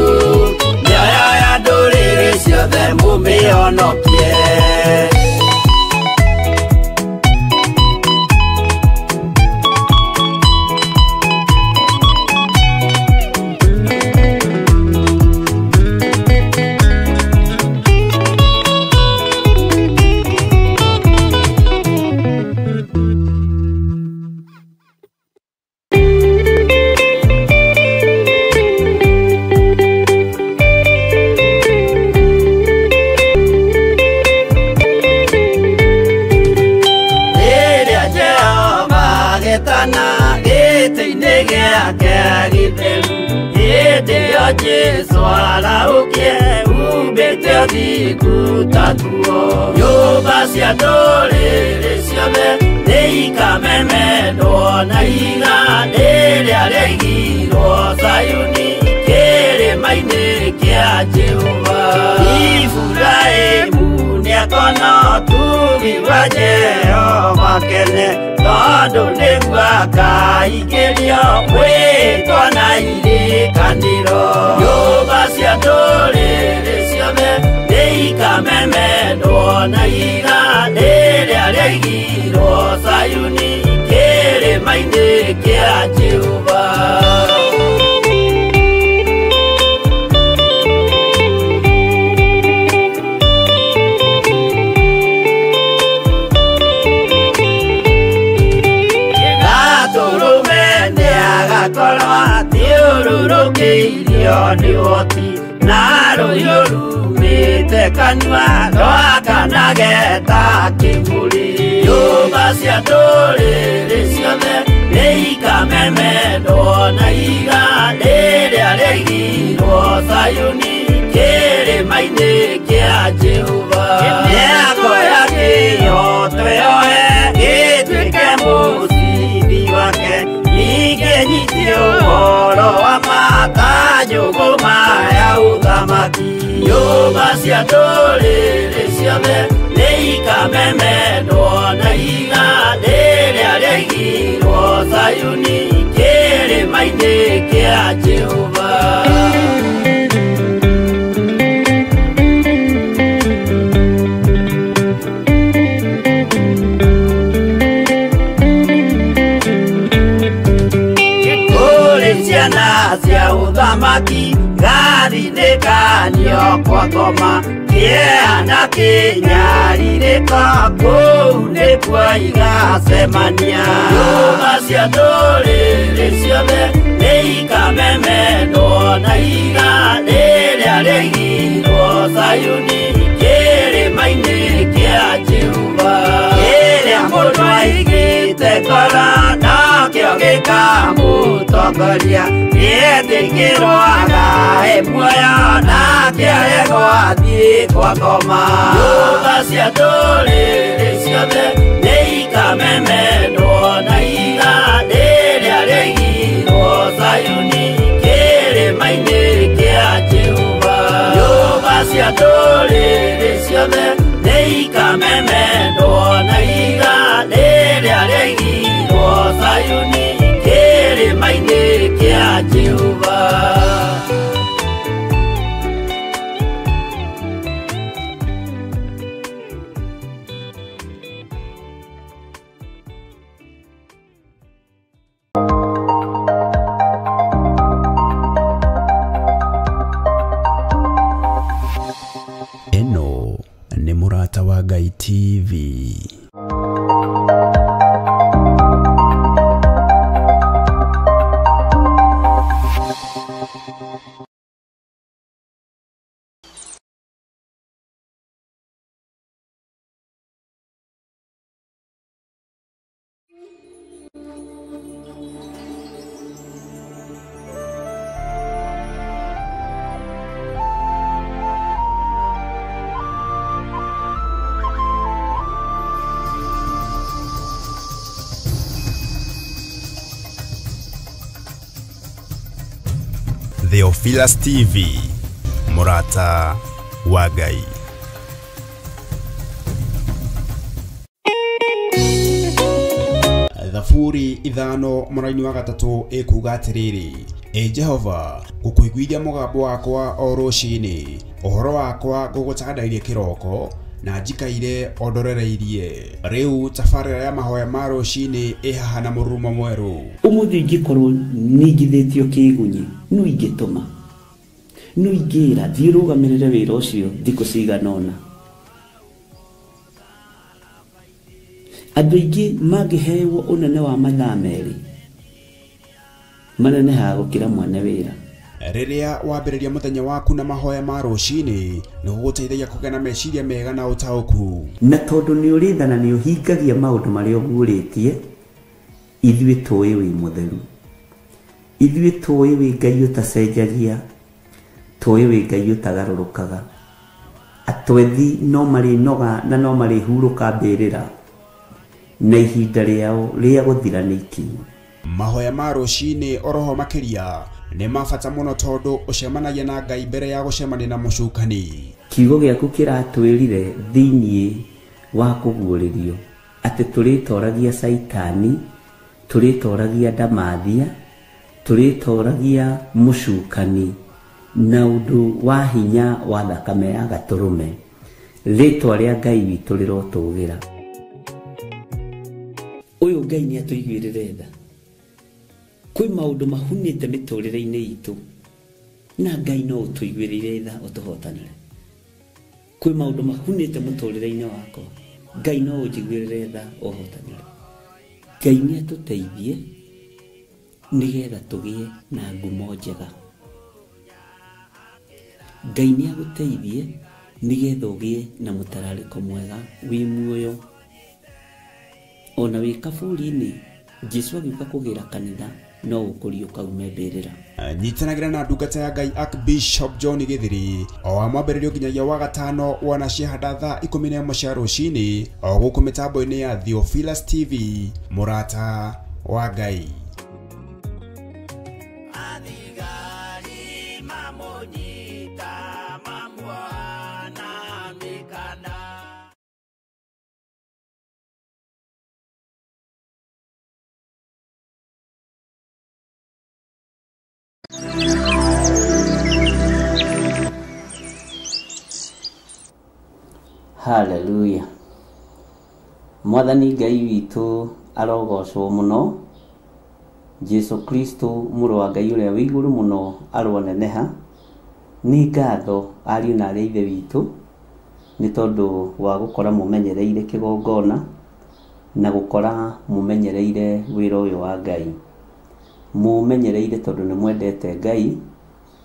Speaker 3: mĩoyo ya ndũrĩrĩ ciothe mũmĩhonokie. Rĩrĩa Jehova agetana gĩtĩ-inĩ gĩake gĩtheru, hĩndĩ ĩyo Jesũ arahũkie umbĩte ũthingu ta nguo. Nyũmba cia ndũrĩrĩ ciothe nĩikamemendwo na ihiga rĩrĩa rĩaigirwo Zayuni kĩrĩma-inĩ kĩa Jehova. Iburahĩmu nĩakona ũtugi wa Jehova kene, tondũ nĩguo akaingĩrio mwĩtwa na irĩkanĩro. Nyũmba cia ndũrĩrĩ ciothe nĩikamemendwo na ihiga rĩrĩa rĩaigirwo Zayuni kĩrĩma-inĩ kĩa Jehova. Gatũrũme nĩagakorwo athiũrũrũkĩirio nĩ ũhoti, na rũhiũ rumĩte kanua rwakanage ta kĩmũrĩ. Nyũmba cia ndũrĩrĩ ciothe nĩikamemendwo na ihiga rĩrĩa rĩaigirwo Zayuni kĩrĩma-inĩ kĩa Jehova. Mĩako ya kĩhooto yoe ĩtuĩke mũcibi wake, ningĩ nyitie ũhoro wa ma ta Ngoma ya ũthamaki. Nyũmba cia ndũrĩrĩ ciothe nĩikamemendwo na ihiga rĩrĩa rĩaigirwo Zayuni kĩrĩma-inĩ kĩa Jehova. Ciana cia ũthamaki gathinĩkanio kwa ngoma kĩeha na kĩnyarirĩko kũu nĩkuo igacemania. Nyũmba cia ndũrĩrĩ ciothe nĩikamemendwo na ihiga rĩrĩa rĩaigirwo Zayuni kĩrĩma-inĩ kĩa Jehova. Kĩrĩa mũndũ aigĩte ngoro nakĩo gĩkamũtongoria, nĩetĩkĩrwo agae muoyo nake aregwo athiĩ kwa ngoma. Nyũmba cia ndũrĩrĩ ciothe nĩikamemendwo na ihiga rĩrĩa rĩaigirwo Zayuni kĩrĩma-inĩ kĩa Jehova. Nyũmba cia ndũrĩrĩ ciothe nĩikamemendwo na ihiga rĩrĩa rĩaigirwo Zayuni kĩrĩma-inĩ kĩa Jehova.
Speaker 1: Ĩno nĩ Mũrata wa Ngai TV. Theophilus TV, Mũrata wa Ngai. Thaburi 5 mũraini wa 3 ĩkuga atĩrĩrĩ: Ĩ Jehova, ngũkũiguithia mũgambo wakwa o rũcinĩ, ũhoro wakwa ngũgũtandairie kĩroko, na njikaire o ndorereirie. Rĩu tabarĩra ya mahoya ma rũcinĩ ĩ haha na mũrurumo mwerũ.
Speaker 2: Ũmũthĩ ingĩkorwo ningithĩtio kĩgunyi, no ingĩtũma, no ingĩra thiĩ rũgamĩrĩre wĩra ũcio thikũ cigana ũna. Andũ aingĩ mangĩhewo ũnene wa mathaa 2 manenehaga gũkĩra mwene wĩra.
Speaker 1: Rĩrĩa wambĩrĩria mũthenya waku na mahoya ma rũcinĩ, nĩ gũgũteithagia kũgĩa na meciria mega na ũtaũku.
Speaker 2: Na tondũ nĩ ũrĩ tha na nĩ ũhingagia maũndũ marĩa ũguũrĩtie, ithuĩ tũĩ wĩ mũtheru, ithuĩ tũĩ wĩ Ngai ũtacenjagia, tũĩ wĩ Ngai ũtagarũrũkaga. Atwethi no marĩnoga na no marĩhurũka mbĩrĩra, na ihinda rĩao rĩa gũthira nĩ ikinyu.
Speaker 1: Mahoya ma rũcinĩ oroho makĩria nĩ ma bata mũno tondũ ũcemanagia na Ngai mbere ya gũcemania na mũcukani.
Speaker 2: Kiugo gĩaku kĩratwĩrire thĩiniĩ wa kũguũrĩrio atĩ tũrĩtoragia Caitani, tũrĩtoragia ndamathia, tũrĩtoragia mũcukani na ũndũ wa hinya wa thakame ya gatũrũme. Rĩtwa rĩa Ngai witũ rĩrotũgĩra. Ũyũ Ngai nĩ atũiguĩrĩre tha. Kwĩ maũndũ mahunĩte mĩtũrĩre-inĩ itũ na Ngai no ũtũiguĩrĩire tha ũtũhotanĩre. Kwĩ maũndũ mahunĩte mũtũrĩre-inĩ wakwa, Ngai no ũnjiguĩrĩre tha ũhotanĩre. Ngai nĩ atũteithie nĩgetha tũgĩe na ngumo njega. Ngai nĩ agũteithie nĩgetha ũgĩe na mũtararĩko mwega wĩ muoyo. Ona wĩ kaburi-inĩ, Jesũ agĩũka kũgĩra kanitha no ũkũriũka ume mbĩrĩra.
Speaker 1: Nyitanagĩra na ndungata ya Ngai Archbishop John Githiri o wa mwambĩrĩrio nginyagia wa gatano wana ciahanda thaa 11 cia rũcinĩ o gũkũ mĩtambo-inĩ ya Theophilus TV, Mũrata wa Ngai.
Speaker 3: Athigari
Speaker 2: Haleluya. Mwathani Ngai witũ arogocwo mũno. Jesu Kristo mũrũ wa Ngai ũrĩa wĩ igũrũ mũno aroneneha. Nĩ ngatho ariũ na arĩ a ithe witũ nĩ tondũ wa gũkora mũmenyereire kĩgongona na gũkora mũmenyereire wĩra ũyũ wa Ngai. Mũmenyereire tondũ nĩ mwendete Ngai,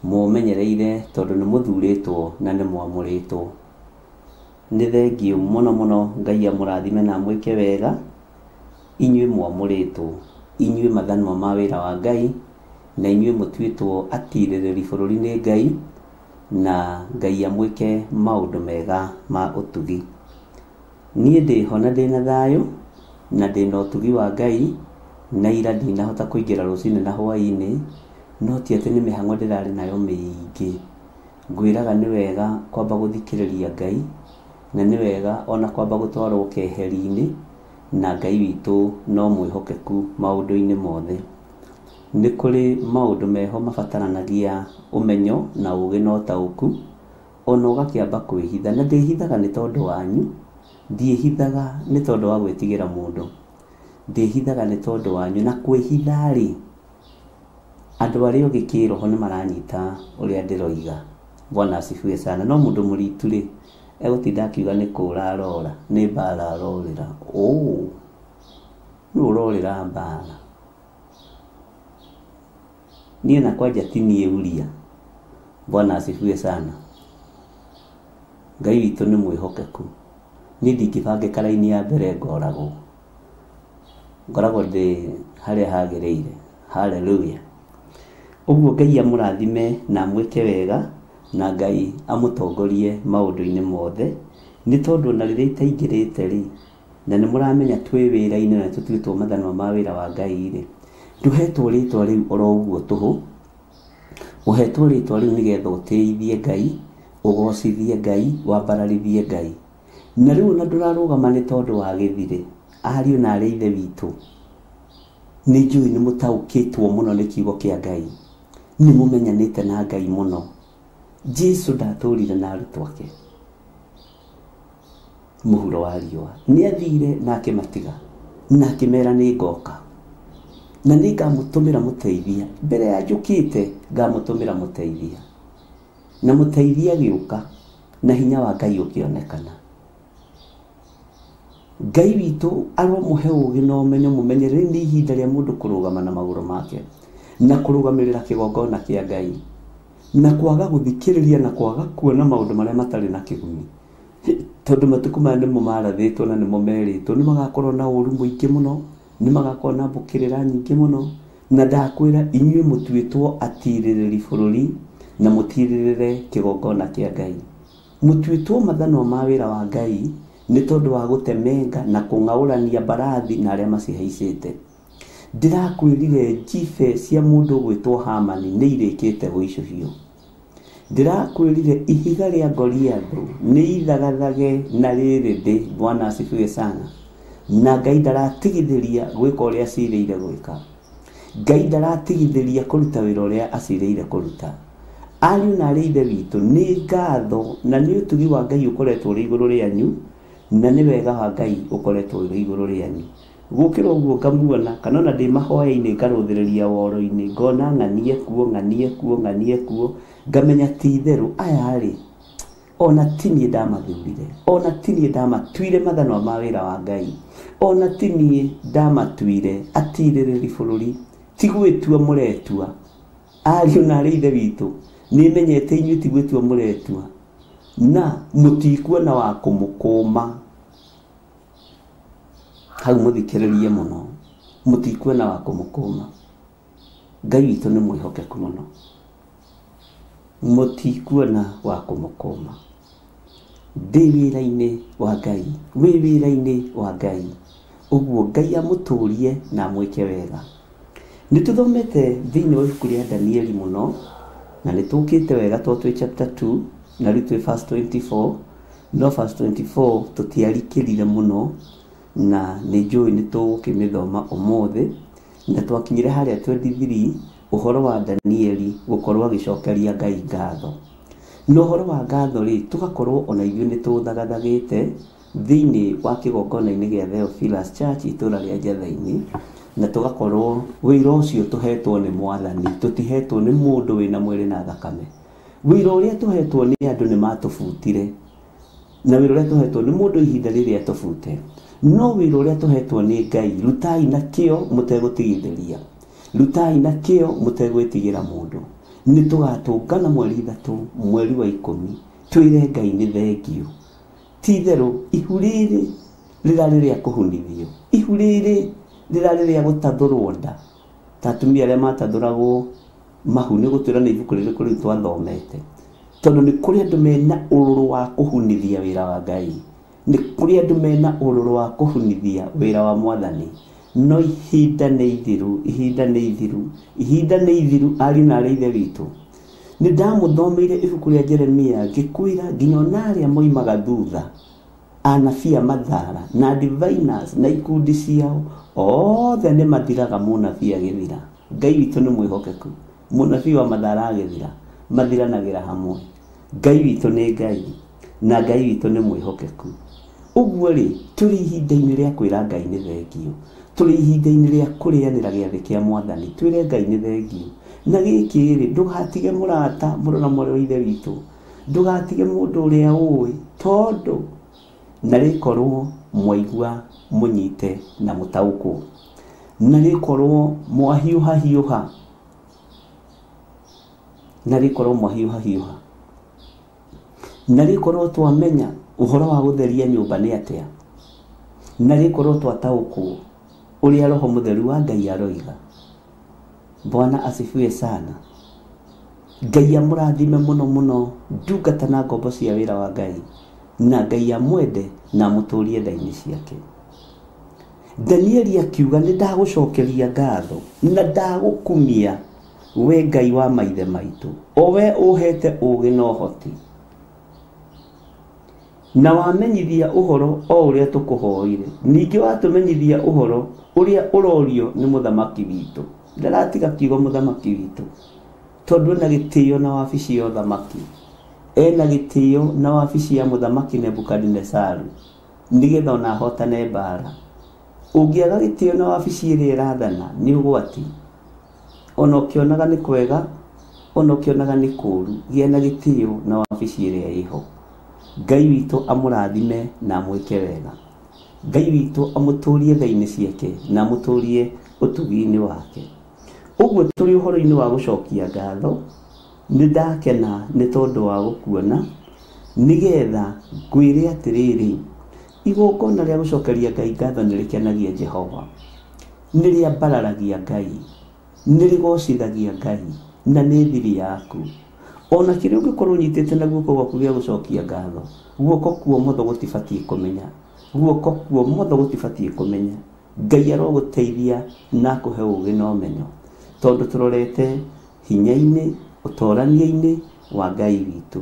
Speaker 2: mũmenyereire tondũ nĩ mũthurĩtwo na nĩ mwamũrĩtwo. Nĩ thengiũ mũno mũno Ngai amũrathime na amwĩke wega inyuĩ mwamũrĩtwo, inyuĩ mathanwa ma wĩra wa Ngai, na inyuĩ mũtuĩtwo atirĩrĩri bũrũri nĩ Ngai, na Ngai amwĩke maũndũ mega ma ũtugi. Niĩ ndĩho na ndĩna thayũ na ndĩna ũtugi wa Ngai, na ira ndinahota kũingĩra rũcinĩ na hwaĩ-inĩ, no ti atĩ nĩ mĩhang'o ndĩrarĩ nayo mĩingĩ. Ngwĩraga nĩ wega kwamba gũthikĩrĩria Ngai, na nĩ wega ona kwamba gũtwarwo keheri-inĩ, na Ngai witũ no mwĩhokeku maũndũ-inĩ mothe. Nĩ kũrĩ maũndũ meho mabataranagia ũmenyo na ũgĩ na ũtaũku, ona ũgakĩamba kwĩhitha, na ndĩhithaga nĩ tondũ wanyu, ndiĩhithaga nĩ tondũ wa gwĩtigĩra mũndũ, ndĩhithaga nĩ tondũ wanyu. Na kwĩhitha rĩ, andũ arĩa ogĩ kĩroho nĩ maranyita ũrĩa ndĩroiga. Bwana asifiwe sana. No mũndũ mũritu rĩ, egũtinda akiuga nĩ kũra arora, nĩ mbara arorĩra. Nũ ũrorĩra mbara? Niĩ na kwanja ti niĩ Uria. Bwana asifiwe sana. Ngai witũ nĩ mwĩhokeku. Niĩ ndingĩbangĩka raini ya mbere ngoragwo, ngoragwo ndĩ harĩa hagĩrĩire. Haleluya. Ũguo Ngai amũrathime na amwĩke wega, na Ngai amũtongorie maũndũ-inĩ mothe, nĩ tondũ ona rĩrĩa itaingĩrĩte rĩ, na nĩ mũramenya twĩ wĩra-inĩ na tũtuĩtwo mathanwa ma wĩra wa Ngai rĩ, ndũhetwo rĩtwa rĩu oro ũguo tũhũ. Ũhetwo rĩtwa rĩu nĩgetha ũtĩithie Ngai, ũgocithie Ngai, wambararithie Ngai. Na rĩu ona ndũrarũgama nĩ tondũ wa gĩthirĩ. Ariũ na arĩ ithe witũ, nĩ njũĩ nĩ mũtaũkĩtwo mũno nĩ kiugo kĩa Ngai, nĩ mũmenyanĩte na Ngai mũno. Jesu ndatũrire na arutwo ake mũhuro wa riũa, nĩ athire na akĩmatiga na akĩmera nĩ ngoka na nĩ ngamũtũmĩra mũteithia. Mbere ya njũkĩte ngamũtũmĩra mũteithia, na mũteithia agĩũka na hinya wa Ngai ũkĩonekana. Ngai witũ aromũhe ũgĩ na ũmenyo, mũmenyerere nĩ ihinda rĩa mũndũ kũrũgama na magũrũ make na kũrũgamĩrĩra kĩgongona kĩa Ngai, na kwaga gũthikĩrĩria na kwaga kuona maũndũ marĩa matarĩ na kĩguni, tondũ matukũ maya nĩmo marathĩtwo na nĩmo merĩtwo nĩ magakorwo na ũru mũingĩ mũno, nĩ magakorwo na mbũkĩrĩra nyingĩ mũno. Na ndakwĩra inyuĩ mũtuĩtwo atirĩrĩri bũrũri na mũtirĩrĩre kĩgongona kĩa Ngai, mũtuĩtwo mathanwa ma wĩra wa Ngai nĩ tondũ wa gũtemenga na kũng'aũrania mbarathi na arĩa macihaicĩte. Ndĩrakwĩrire njibe cia mũndũ ũgwĩtwo Hamani nĩ irĩkĩte gũicũhio. Ndĩrakwĩrire ihiga rĩa Goliathũ nĩ ithagathage na rĩrĩ thĩ. Bwana asifiwe sana. Na Ngai ndaratigithĩria gwĩka ũrĩa acirĩire gwĩka. Ngai ndaratigithĩria kũruta wĩra ũrĩa acirĩire kũruta. Ariũ na arĩ ithe witũ, nĩ ngatho na nĩ ũtugi wa Ngai ũkoretwo ũrĩ igũrũ rĩanyu, na nĩ wega wa Ngai ũkoretwo ũrĩ igũrũ rĩanyu. Gũkĩra ũguo ngamuona, kana ona ndĩ mahoya-inĩ ngarũthĩrĩria woro-inĩ, ngona ng'anie kuo, ng'anie kuo, ng'anie kuo, ngamenya ti itherũ aya rĩ, ona ti niĩ ndamathurire, ona ti niĩ ndamatuire mathanwa ma wĩra wa Ngai, ona ti niĩ ndamatuire atirĩrĩri bũrũri, ti gwĩtua mũretua. Ariũ na arĩ ithe witũ, nĩ menyete inyuĩ ti gwĩtua mũretua, na mũtikuona wa kũmũkũma. Hau mũthikĩrĩrie mũno, mũtikuona wa kũmũkũma. Ngai witũ nĩ mwĩhokeku mũno, mũtikuona wa kũmũkũma. Ndĩ wĩra-inĩ wa Ngai, wĩ wĩra-inĩ wa Ngai, ũguo Ngai amũtũrie na amwĩke wega. Nĩ tũthomete thĩinĩ wa ibuku rĩa Danieli mũno, na nĩ tũkĩte wega tondũ twĩ chapter 2 na rĩu twĩ verse 24, no verse 24 tũtiarikĩrire mũno, na nĩ njũĩ nĩ tũgũkĩmĩthoma ũmũthĩ. Na twakinyire harĩa 23 ũhoro wa Danieli gũkorwo agĩcokeria Ngai ngatho. Na ũhoro wa ngatho rĩ, tũgakorwo ona ithuĩ nĩ tũthagathagĩte thĩinĩ wa kĩgongona-inĩ gĩa Theophilus Church itũra rĩa Njatha-inĩ, na tũgakorwo wĩra ũcio tũhetwo nĩ Mwathani, tũtihetwo nĩ mũndũ wĩna mwĩrĩ na thakame. Wĩra ũrĩa tũhetwo nĩ andũ nĩ matũbutire, na wĩra ũrĩa tũhetwo nĩ mũndũ ihinda rĩrĩa tũbute, no wĩra ũrĩa tũhetwo nĩ Ngai, rutai na kĩo mũtegũtigithĩria, rutai na kĩo mũtegwĩtigĩra mũndũ. Nĩ tũgatũngana mweri 3 mweri wa 10 twĩre Ngai nĩ thengio. Ti itherũ ihu rĩrĩ rĩrarĩ rĩa kũhunithio, ihu rĩrĩ rĩrarĩ rĩa gũtathũrwo nda, ta atumia arĩa matathũragwo mahu. Nĩ gũtwĩra nĩ ibuku rĩrĩkũ rĩu twathomete, tondũ nĩ kũrĩ andũ mena ũrũrũ wa kũhunithia wĩra wa Ngai, nĩ kũrĩ andũ mena ũrũrũ wa kũhunithia wĩra wa Mwathani. No ihinda nĩ ithiru, ihinda nĩ ithiru, ihinda nĩ ithiru, ariũ na arĩ ithe witũ. Nĩ ndamũthomeire ibuku rĩa Jeremia ngĩkwĩra nginya ona arĩa moimaga thutha, anabii a mathara na diviners na ikundi ciao othe nĩ mathiraga mũnabii agĩthira. Ngai witũ nĩ mwĩhokeku, mũnabii wa mathara agĩthira mathiranagĩra hamwe. Ngai witũ nĩ Ngai na Ngai witũ nĩ mwĩhokeku. Ũguo rĩ, tũrĩ ihinda-inĩ rĩa kwĩra Ngai nĩ thengio, tũrĩ ihinda-inĩ rĩa kũrĩanĩra gĩathĩ kĩa Mwathani, twĩre Ngai nĩ thengio. Na gĩkĩ rĩ, ndũgatige mũrata mũrũ na mwarĩ wa ithe witũ, ndũgatige mũndũ ũrĩa ũĩ, tondũ na rĩkorwo mwaigua mũnyite na mũtaũkwo, na rĩkorwo mwahiũhahiũha, na rĩkorwo mwahiũhahiũha, na rĩkorwo twamenya ũhoro wa gũtheria nyũmba nĩ atĩa, na rĩkorwo twataũkwo ũrĩa Roho Mũtheru wa Ngai aroiga. Bwana asifiwe sana. Ngai amũrathime mũno mũno ndungata na ngombo cia wĩra wa Ngai, na Ngai amwende na amũtũrie tha-inĩ ciake. Danieli akiuga nĩ ndagũcokeria ngatho na ndagũkumia we Ngai wa maithe maitũ, o we ũhete ũũgĩ na ũhoti, na wamenyithia ũhoro o ũrĩa tũkũhoire, ningĩ watũmenyithia ũhoro ũrĩa ũrorio nĩ mũthamaki witũ. Ndaratiga kiugo mũthamaki witũ, tondũ ena gĩtĩo na wabici ya ũthamaki, ena gĩtĩo na wabici ya mũthamaki Nebukadinesaru, nĩgetha ona ahotane mbara. Ũngĩaga gĩtĩo na wabici ĩrĩa ĩrathana nĩ ũgwati. Ona ũkĩonaga nĩ kwega, ona ũkĩonaga nĩ kũũru, gĩa na gĩtĩo na wabici ĩrĩa ĩho. Ngai witũ amũrathime na amwĩke wega. Ngai witũ amũtũrie tha-inĩ ciake na amũtũrie ũtugi-inĩ wake. Ũguo tũrĩ ũhoro-inĩ wa gũcokia ngatho, nĩ ndakena nĩ tondũ wa gũkuona, nĩgetha ngwĩre atĩrĩrĩ, igongona rĩa gũcokeria Ngai ngatho nĩ rĩkenagia Jehova, nĩ rĩambararagia Ngai, nĩ rĩgocithagia Ngai, na nĩ thiri yaku. Ona kĩrĩa ũngĩkorwo ũnyitĩte na guoko gwaku gĩa gũcokia ngatho, guoko kuomotho gũtibatiĩ kũmenya, guoko kuomotho gũtibatiĩ kũmenya. Ngai arogũteithia na akũhe ũũgĩ na ũmenyo, tondũ tũrorete hinya-inĩ, ũtorania-inĩ wa Ngai witũ.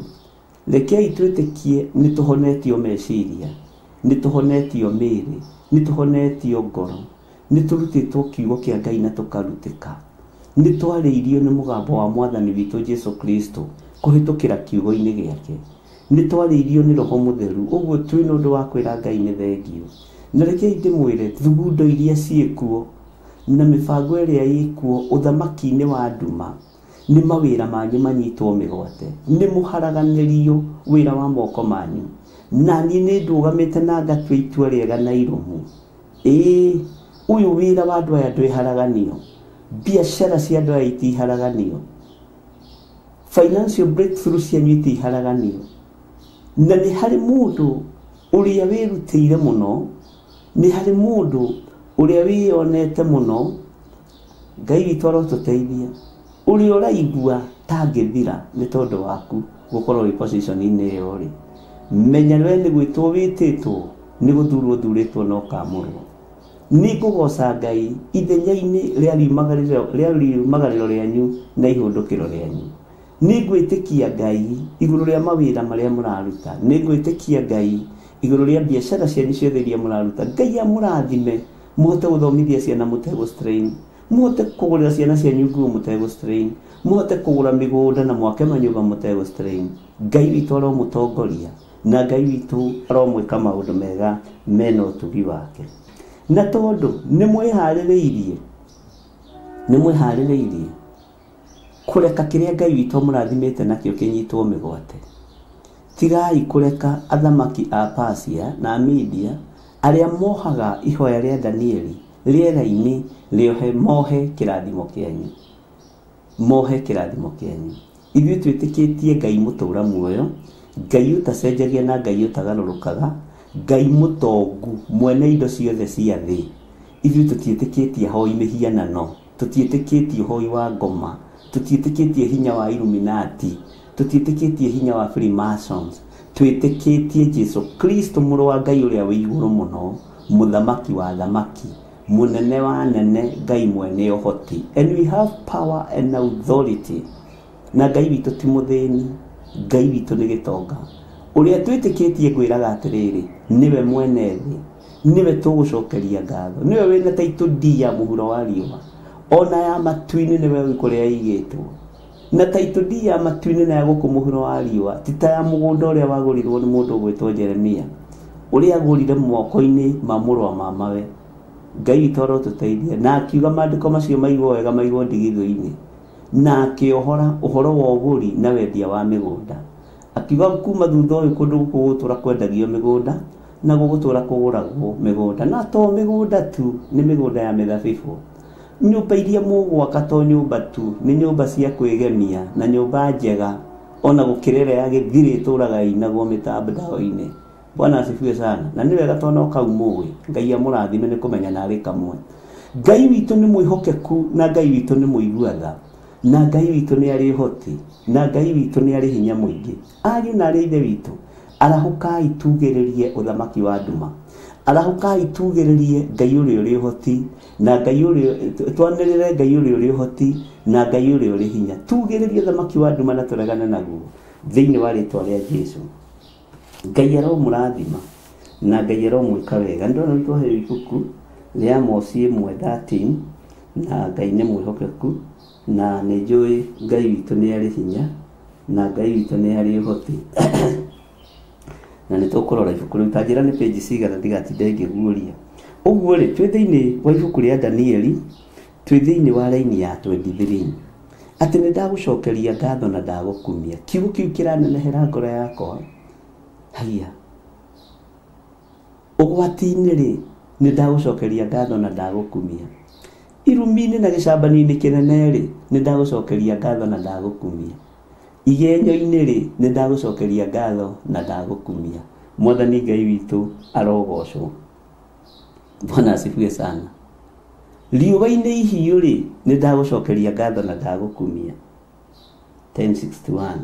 Speaker 2: Rekei twĩtĩkie nĩ tũhonetio meciria, nĩ tũhonetio mĩĩrĩ, nĩ tũhonetio ngoro, nĩ tũrutĩtwo kiugo kĩa Ngai na tũkarutĩka. Nĩ twarĩirio nĩ mũgambo wa Mwathani witũ Jesu Kristo kũhĩtũkĩra kiugo-inĩ gĩake. Nĩ twarĩirio nĩ Roho Mũtheru, ũguo twĩna ũndũ wa kwĩra Ngai nĩ thengio. Na rekei ndĩmwĩre, thugundo iria ciĩkuo na mĩbango ĩrĩa ĩkuo ũthamaki-inĩ wa nduma nĩ mawĩra manyu manyitwo mĩgwate, nĩ mũharaganĩrio wĩra wa moko manyu. Na niĩ nĩ ndũgamĩte na ngatua itua rĩega na irũmu. Ĩĩ, ũyũ wĩra wa andũ aya ndwĩharaganio, biacara cia andũ aya itiharaganio, financial breakthrough cianyu itiharaganio. Na nĩ harĩ mũndũ ũrĩa wĩrutĩire mũno, nĩ harĩ mũndũ ũrĩa wĩyonete mũno. Ngai witũ arotũteithia. Ũrĩa ũraigua tangĩthira nĩ tondũ waku gũkorwo wĩ position-inĩ ĩyo rĩ, menya we nĩ gwĩtwo wĩtĩtwo, nĩ gũthurwo ũthurĩtwo na ũkamũrwo. Nĩ ngũgoca Ngai ithenya-inĩ rĩa riumagarĩro rĩanyu na ihũndũkĩro rĩanyu. Nĩ ngwĩtĩkia Ngai igũrũ rĩa mawĩra marĩa mũraruta, nĩ ngwĩtĩkia Ngai igũrũ rĩa biacara cianyu ciothe iria mũraruta. Ngai amũrathime mũhote gũthomithia ciana mũtegũ strain, Mũhote kũgũrĩra ciana cianyu nguo mũtegũ strain, mũhote kũgũra mĩgũnda na mwake manyũmba mũtegũ strain. Ngai witũ aromũtongoria na Ngai witũ aromwĩka maũndũ mega mena ũtugi wake. Na tondũ nĩ mwĩharĩrĩirie, nĩ mwĩharĩrĩirie kũreka kĩrĩa Ngai witũ amũrathimĩte nakĩo kĩnyitwo mĩgwate. Tigai kũreka athamaki a Persia na Media arĩa mohaga ihoya rĩa Danieli rĩera-inĩ rĩohe mohe kĩrathimo kĩanyu, mohe kĩrathimo kĩanyu. Ithuĩ twĩtĩkĩtie Ngai mũtũra muoyo, Ngai ũtacenjagia na Ngai ũtagarũrũkaga, Ngai mũtongu mwene indo ciothe cia thĩ. Ithuĩ tũtiĩtĩkĩtie hoi mĩhianano, tũtiĩtĩkĩtie ũhoi wa ngoma, tũtiĩtĩkĩtie hinya wa Illuminati, tũtiĩtĩkĩtie hinya wa Freemasons. Twĩtĩkĩtie Jesu Kristo mũrũ wa Ngai ũrĩa wĩ igũrũ mũno, mũthamaki wa thamaki, mũnene wa nene, Ngai mwene ũhoti. And we have power and authority. Na Ngai witũ ti mũthĩni, Ngai witũ nĩ gĩtonga. Ũrĩa twĩtĩkĩtie ngwĩraga atĩrĩrĩ, nĩwe mwene thĩ, nĩwe tũgũcokeria ngatho, nĩwe wĩna title deed ya mũhuro wa riũa, ona ya matu-inĩ nĩwe ũĩ kũrĩa ĩigĩtwo. Na title deed ya matu-inĩ na ya gũkũ mũhuro wa riũa ti ta ya mũgũnda ũrĩa wagũrirwo nĩ mũndũ ũgwĩtwo Jeremia, ũrĩa agũrire moko-inĩ ma mũrũ wa mamawe. Ngai witũ arotũteithia. Na akiuga maandĩko macio maigwo wega, maigwo ndigithũ-inĩ, na akĩohora ũhoro wa ũgũri na wendia wa mĩgũnda. Akiuga kuma thutha ũyũ kũndũ gũkũ gũgũtũra kwendagio mĩgũnda na gũgũtũra kũgũragwo mĩgũnda, na to mĩgũnda tu, nĩ mĩgũnda ya mĩthabibũ. Nyũmba iria mũgwaka to nyũmba tu, nĩ nyũmba cia kwĩgemia na nyũmba njega, ona gũkĩra ĩrĩa ya gĩthirĩ ĩtũraga ĩinagwo mĩtandao-inĩ. Bwana asifiwe sana. Na nĩ wega tondũ no kau mũĩ, Ngai amũrathime nĩ kũmenya narĩ kamwe. Ngai witũ nĩ mwĩhokeku na Ngai witũ nĩ mũigua tha, na Ngai witũ nĩ arĩ ũhoti, na Ngai witũ nĩ arĩ hinya mũingĩ. Ariũ na arĩ ithe witũ, arahũkai tugĩrĩrie ũthamaki wa nduma, arahũkai tugĩrĩrie Ngai ũrĩa ũrĩ ũhoti, na Ngai ũrĩa twanĩrĩre Ngai ũrĩa ũrĩ ũhoti na Ngai ũrĩa ũrĩ hinya. Tugĩrĩrie ũthamaki wa nduma na tũregane naguo thĩinĩ wa rĩtwa rĩa Jesu. Ngai aromũrathima na Ngai aromwĩka wega. Ndĩrona nĩ twaheo ibuku rĩa Amosi 1:13 na Ngai nĩ mwĩhokeku, na nĩ njũĩ Ngai witũ nĩ arĩ hinya na Ngai witũ nĩ arĩ ũhoti. Na nĩ tũkũrora ibuku rĩu, ta njĩra nĩ page cigana ndigatinde ngĩguũria. Ũguo rĩ, twĩ thĩinĩ wa ibuku rĩa Danieli, twĩ thĩinĩ wa raini ya 23, atĩ nĩ ndagũcokeria ngatho na ndagũkumia. Kiugo kĩu kĩranenehera ngoro yakwa. Haiya, ũgwati-inĩ rĩ, nĩ ndagũcokeria ngatho na ndagũkumia. Irumi-inĩ na gĩcambanio-inĩ kĩnene rĩ, nĩ ndagũcokeria ngatho na ndagũkumia. Igenyo-inĩ rĩ, nĩ ndagũcokeria ngatho na ndagũkumia. Mwathani Ngai witũ arogocwo. Bwana asifiwe sana. Riũa-inĩ ihiũ rĩ, nĩ ndagũcokeria ngatho na ndagũkumia. 1061.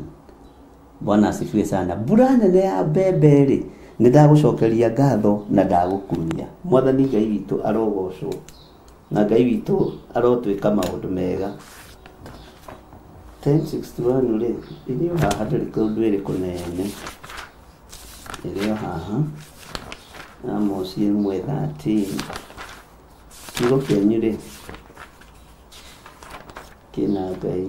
Speaker 2: Bwana asifiwe sana. Mbura nene ya mbembe rĩ, nĩ ndagũcokeria ngatho na ndagũkumia. Mwathani Ngai witũ arogocwo na Ngai witũ arotwĩka maũndũ mega. 1061 rĩ, ĩrĩ o haha, ndĩrĩ kũndũ ĩrĩ kũnene, ĩrĩ o haha. Amosi 1:13. Kiugo kĩanyu rĩ, kĩna Ngai.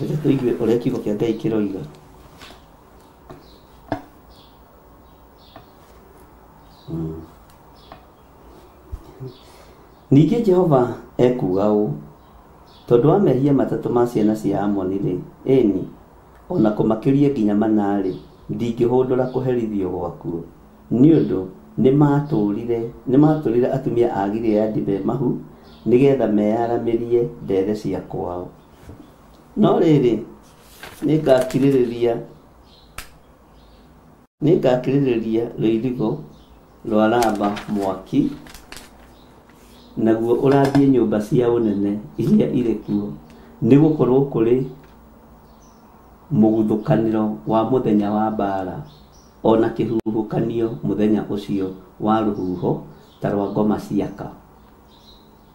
Speaker 2: Reke tũigue ũrĩa kiugo kĩa Ngai kĩroiga. Ningĩ Jehova ekuuga ũũ, tondũ wa mehia matatũ ma ciana cia Amoni rĩ, ĩni, ona kũmakĩria nginya mana rĩ, ndingĩhũndũra kũherithio gwakuo. Nĩ ũndũ nĩ matũrire atumia a Gileadi me mahu, nĩgetha meyaramĩrie ndere cia kwao. No rĩrĩ, nĩngakirĩrĩria rũirigo rwa Raba mwaki, naguo ũrambie nyũmba cia ũnene iria irĩ kuo, nĩgũkorwo kũrĩ mũguthũkanĩro wa mũthenya wa mbaara, ona kĩhuhũkanio mũthenya ũcio wa rũhuho ta rwa ngoma ciaka.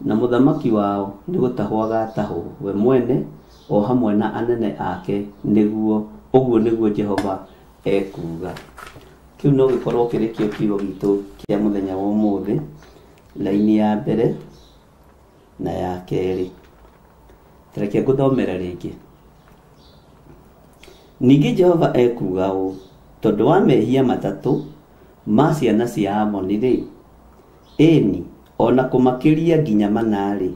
Speaker 2: Na mũthamaki wao nĩ gũtahwo agatahwo we mwene o hamwe na anene ake, nĩguo ũguo nĩguo Jehova ekuuga. Kĩu no gĩkorwo kĩrĩ kĩo kiugo gitũ kĩa mũthenya wa ũmũthĩ, laini ya mbere na ya kerĩ. Reke ngũthomere rĩngĩ. Ningĩ Jehova ekuuga ũũ, tondũ wa mehia matatũ ma ciana cia Amoni rĩ, ĩni ona kũmakĩria nginya mana-rĩ,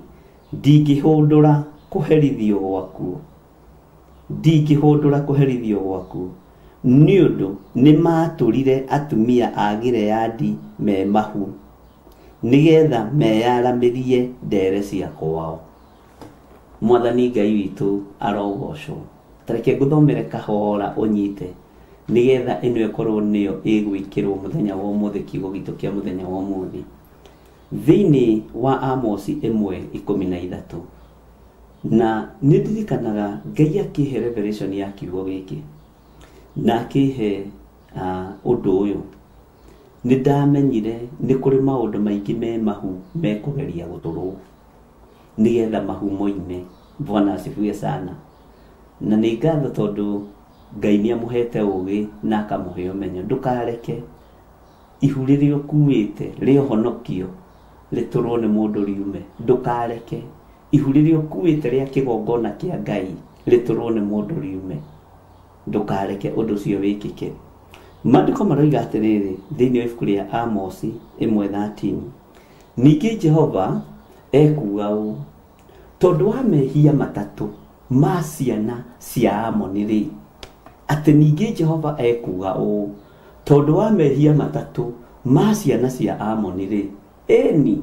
Speaker 2: ndingĩhũndũra kũherithio gwakuo, ndingĩhũndũra kũherithio gwakuo, nĩ ũndũ nĩmatũrire atumia a Gileadi me mahu, nĩgetha meyaramĩrie ndere cia kwao. Mwathani Ngai witũ arogocwo. Tareke ngũthomere kahora ũnyite, nĩgetha ĩno ĩkorwo nĩyo ĩgwĩkĩrwo mũthenya wa ũmũthĩ, kiugo gitũ kĩa mũthenya wa ũmũthĩ. Thĩinĩ wa Amosi 1:13, na nĩ ndirikanaga Ngai akĩhe revelation ya kiugo gĩkĩ na akĩhe ũndũ ũyũ, nĩ ndamenyire nĩ kũrĩ maũndũ maingĩ me mahu mekũgeria gũtũrwo nĩgetha mahu moime. Bwana asifiwe sana. Na nĩ ngatho tondũ Ngai nĩ amũhete ũgĩ na akamũhe ũmenyo. Ndũkareke ihu rĩrĩa ũkuĩte rĩa ũhonokio rĩtũrwo nĩ mũndũ riume. Ndũkareke ihu rĩrĩa ũkuĩte rĩa kĩgongona kĩa Ngai rĩtũrwo nĩ mũndũ riume. Ndũkareke ũndũ ũcio wĩkĩke. Maandĩko maroiga atĩrĩrĩ thĩinĩ wa ibuku rĩa Amosi 1:13, ningĩ Jehova ekuuga ũũ, tondũ wa mehia matatũ ma ciana cia Amoni rĩ, atĩ ningĩ Jehova ekuuga ũũ, tondũ wa mehia matatũ ma ciana cia Amoni rĩ, ĩni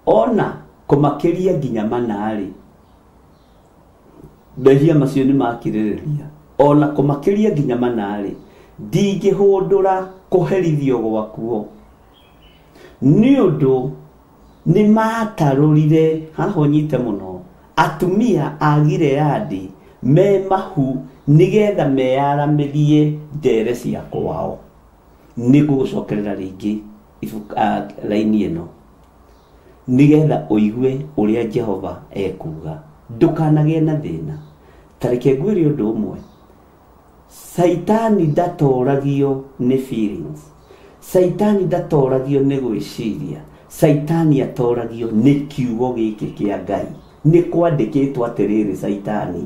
Speaker 2: ona kũmakĩria nginya mana-rĩ, mehia macio nĩ makirĩrĩria, ona kũmakĩria nginya mana-rĩ, ndingĩhũndũra kũherithio gwakuo, nĩ ũndũ nĩ matarũrire, haha ũnyite mũno, atumia a Gileadi me mahu nĩgetha meyaramĩrie ndere cia kwao. Nĩ ngũgũcokerera rĩngĩ laini ĩno nĩgetha ũigue ũrĩa Jehova ekuuga. Ndũkanagĩe na thĩna. Ta reke ngwĩre ũndũ ũmwe, Saitani ndatoragio nĩ feelings, Saitani ndatoragio nĩ gwĩciria, Saitani atoragio nĩ kiugo gĩkĩ kĩa Ngai. Nĩ kwandĩkĩtwo atĩrĩrĩ Saitani,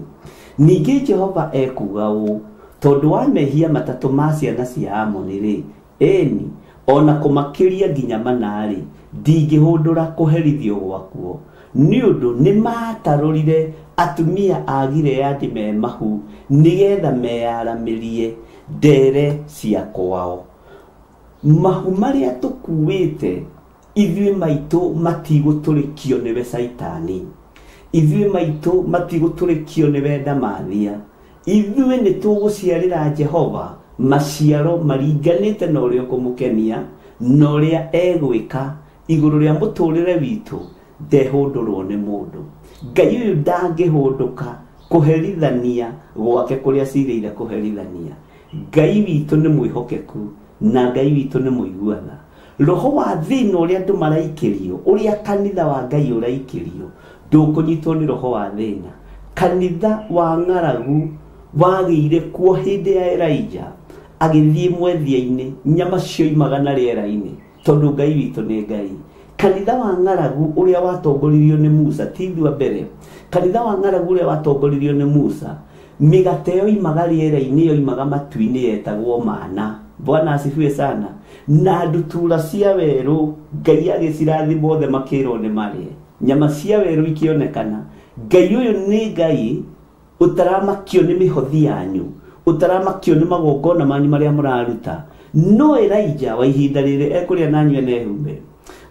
Speaker 2: ningĩ Jehova ekuuga ũũ, tondũ wa mehia matatũ ma ciana cia Amoni rĩ, ĩni ona kũmakĩria nginya mana-rĩ, ndingĩhũndũra kũherithio gwakuo, nĩ ũndũ nĩ matarũrire atumia a Gileadi me mahu nĩgetha meyaramĩrie ndere cia kwao. Mahu marĩa tũkuĩte ithuĩ maitũ matigũtũrĩkio nĩwe Saitani, ithuĩ maitũ matigũtũrĩkio nĩwe Ndamathia, ithuĩ nĩ tũgũciarĩra Jehova maciaro maringanĩte na ũrĩa ũkũmũkenia na ũrĩa egwĩka igũrũ rĩa mũtũrĩre witũ. Ndehũndũrwo nĩ mũndũ. Ngai ũyũ ndangĩhũndũka kũherithania gwake kũrĩa acirĩire kũherithania. Ngai witũ nĩ mwĩhokeku na Ngai witũ nĩ mũiguana. Roho wa thĩna ũrĩa andũ maraikĩrio, ũrĩa kanitha wa Ngai ũraikĩrio, ndũkũnyitwo nĩ roho wa thĩna. Kanitha wa ng'aragu wagĩire kuo hĩndĩ ya Elijah, agĩthiĩ mwethia-inĩ, nyama cioimaga na rĩera-inĩ, tondũ Ngai witũ nĩ Ngai. Kanitha wa ng'aragu ũrĩa watongoririo nĩ Musa, ti ithuĩ a mbere. Kanitha wa ng'aragu ũrĩa watongoririo nĩ Musa, mĩgate yoimaga rĩera-inĩ, yoimaga matu-inĩ, yetagwo mana. Bwana asifiwe sana. Na ndutura cia werũ Ngai agĩcirathima othe makĩrwo nĩ marĩe, nyama cia werũ ikĩonekana. Ngai ũyũ nĩ Ngai ũtaramakio nĩ mĩhothi yanyu, ũtaramakio nĩ magongona manyu marĩa mũraruta. No Elijah wa ihinda rĩrĩ ekũrĩa na anyue na ehumbe,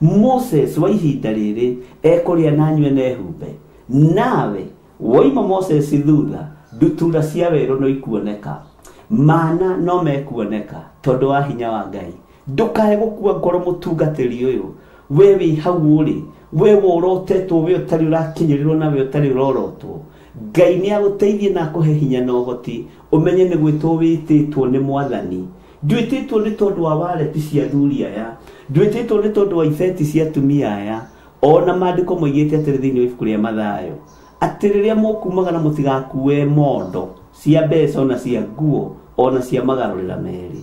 Speaker 2: Moses wa ihinda rĩrĩ ekũrĩa na anyue na ehumbe, nawe woima Moses thutha, ndutura cia werũ no ikuoneka, mana no mekuoneka tondũ wa hinya wa Ngai. Ndũkae gũkua ngoro mũtungatĩri ũyũ, we wĩ hau ũrĩ, we worotetwo, we ũtarĩ ũrakinyĩrĩrwo na we ũtarĩ ũrorotwo. Ngai nĩ agũteithie na akũhe hinya na ũhoti, ũmenye nĩ gwĩtwo wĩtĩtwo nĩ Mwathani. Ndwĩtĩtwo nĩ tondũ wa wareti cia athuri aya, ndwĩtĩtwo nĩ tondũ wa ibeti cia atumia aya. Ona maandĩko moigĩte atĩrĩ thĩinĩ wa ibuku rĩa Mathayo, atĩ rĩrĩa mũkumaga na mũtigakue mondo cia mbeca ona cia nguo ona cia magarũrĩra merĩ.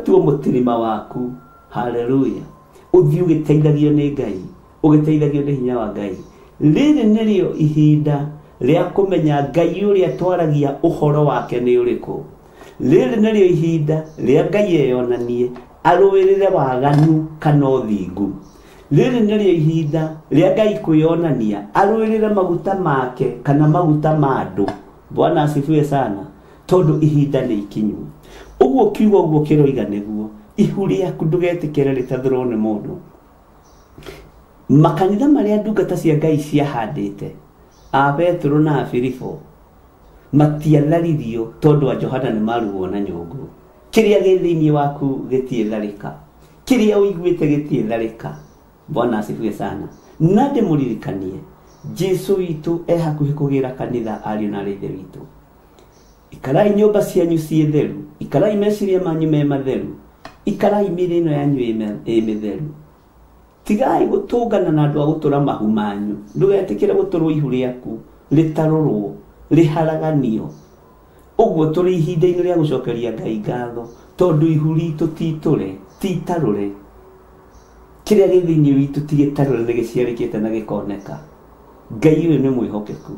Speaker 2: Ũgatuo mũtirima waku. Haleluya. Ũthiĩ ũgĩteithagio nĩ Ngai, ũgĩteithagio nĩ hinya wa Ngai. Rĩrĩ nĩrĩo ihinda rĩa kũmenya Ngai ũrĩa twaragia ũhoro wake nĩ ũrĩkũ. Rĩrĩ nĩrĩo ihinda rĩa Ngai eyonanie arũĩrĩre waganu kana ũthingu. Rĩrĩ nĩrĩo ihinda rĩa Ngai kwĩyonania arũĩrĩre maguta make kana maguta ma andũ. Bwana asifiwe sana. Tondũ ihinda nĩ ikinyu. Ũguo kiugo ũguo kĩroiga nĩguo ihu rĩaku ndũgetĩkĩre rĩtathũrwo nĩ mũndũ. Makanitha marĩa ndungata cia Ngai ciahandĩte, a Petero na a Filipo, matiatharirio tondũ a Johana nĩ marugwo na nyũngũ. Kĩrĩa gĩ thĩinĩ waku gĩtiĩtharĩka, kĩrĩa ũiguĩte gĩtiĩtharĩka. Bwana asifiwe sana. Na ndĩmũririkanie Jesu witũ e hakuhĩ kũgĩra kanitha ariũ na arĩ ithe witũ. Ikarai nyũmba cianyu ciĩ theru, ikarai meciria manyu me matheru, ikarai mĩĩrĩ ĩno yanyu ĩ mĩtheru. Tigai gũtũngana na andũ a gũtũra mahu manyu. Ndũgetĩkĩre gũtũrwo ihu rĩaku rĩtarũrwo, rĩharaganio. Ũguo tũrĩ ihinda-inĩ rĩa gũcokeria Ngai ngatho tondũ ihu ritũ ti itarũre. Kĩrĩa gĩ thĩinĩ witũ ti gĩtarũre, nĩ gĩciarĩkĩte na gĩkoneka. Ngai ũyũ nĩ mwĩhokeku.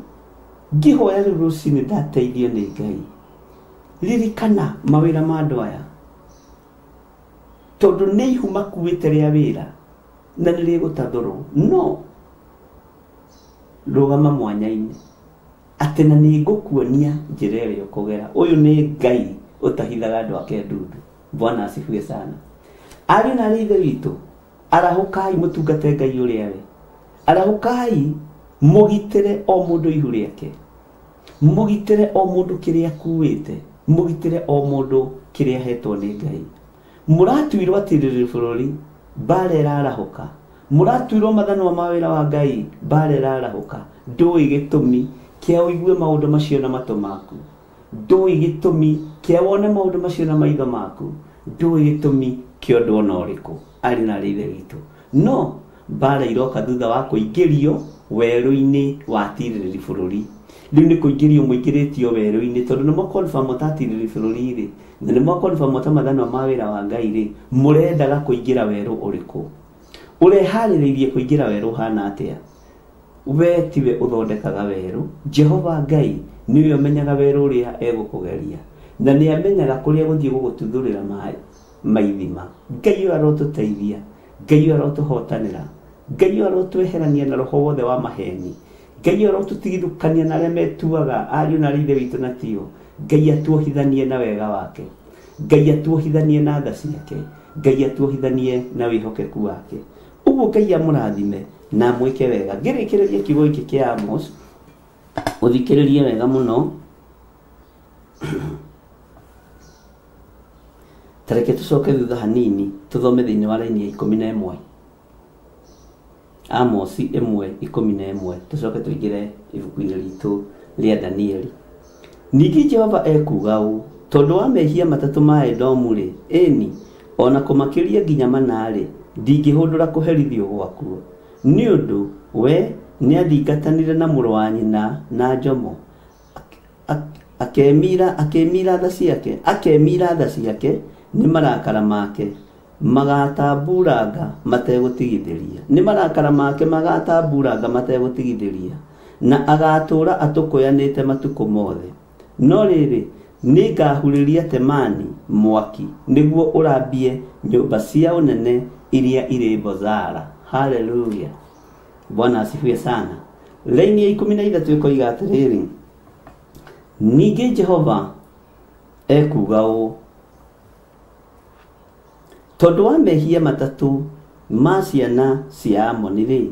Speaker 2: Ngĩhoya rĩu rũcinĩ ndateithio nĩ Ngai. Ririkana mawĩra ma andũ aya, tondũ nĩ ihu makuĩte rĩa wĩra na nĩ rĩgũtathũrwo. No rũgama mwanya-inĩ atĩ na nĩ ngũkuonia njĩra ĩrĩa ũkũgera. Ũyũ nĩ Ngai ũtahithaga andũ ake ndundu. Bwana asifiwe sana. Ariũ na arĩ ithe witũ, arahũkai mũtungate Ngai ũrĩa we. Arahũkai mũgitĩre o mũndũ ihu rĩake, mũgitĩre o mũndũ kĩrĩa akuĩte, mũgitĩre o mũndũ kĩrĩa ahetwo nĩ Ngai. Mũratuirwo atĩrĩrĩ bũrũri, mbara ĩrarahũka. Mũratuirwo mathanwa ma wĩra wa Ngai, mbara ĩrarahũka. Ndũĩ gĩtũmi kĩa ũigue maũndũ macio na matũ maku, ndũĩ gĩtũmi kĩa wone maũndũ macio na maitho maku, ndũĩ gĩtũmi kĩa ũndũ ona ũrĩkũ. Arĩ na arĩ ithe witũ. No mbara iroka thutha wa kũingĩrio werũ-inĩ wa tirĩrĩri bũrũri. Rĩu nĩ kũingĩrio mũingĩrĩtio werũ-inĩ tondũ nĩ mwakonfirm mũtatirĩrĩri bũrũri rĩ, na nĩ mwakonfirm mũtamathanwa ma wĩra wa Ngai rĩ, mũrendaga kũingĩra werũ ũrĩkũ? Ũreharĩrĩirie kũingĩra werũ ũhana atĩa? We tiwe ũthondekaga werũ. Jehova Ngai nĩwe ũmenyaga werũ ũrĩa egũkũgeria, na nĩ amenyaga kũrĩa gũthiĩ gũgũtuthũrĩra maĩ maithima. Ngai ũyũ arotũteithia, Ngai ũyũ arotũhotanĩra, Ngai ũyũ arotweherania na roho wothe wa maheni, Ngai ũyũ arotũtigithũkania na arĩa metuaga ariũ na arĩ ithe witũ na tio. Ngai atuohithanie na wega wake, Ngai atuohithanie na tha ciake, Ngai atuohithanie na wĩhokeku wake. Ũguo Ngai amũrathime na amwĩke wega. Ngĩrĩkĩrĩria kiugo gĩkĩ kĩa Amos, ũthikĩrĩrie wega mũno. Tareke tũcoke thutha hanini tũthome thĩinĩ wa raini ya 11. Amos 1:11, tũcoke tũingĩre ibuku-inĩ ritũ rĩa Danieli. Ningĩ Jehova ekuuga ũũ, tondũ wa mehia matatũ ma Edomu rĩ, ĩni ona kũmakĩria nginya mana rĩ, ndingĩhũndũra kũherithio gwakuo. Nĩ ũndũ we nĩathingatanire na mũrũ wa nyina na njomo, akemira tha ciake, akemira tha ciake nĩ marakara make magatamburanga mategũtigithĩria, nĩ marakara make magatamburanga mategũtigithĩria, na agatũra atũkũyanĩte matukũ mothe. No rĩrĩ, nĩngahurĩria Temani mwaki nĩguo ũrambie nyũmba cia ũnene iria irĩ Bozara. Haleluya. Bwana asifiwe sana. Laini ya 13 ĩkoiga atĩrĩrĩ, ningĩ Jehova ekuuga ũũ, tondũ wa mehia matatũ ma ciana cia Amoni rĩ,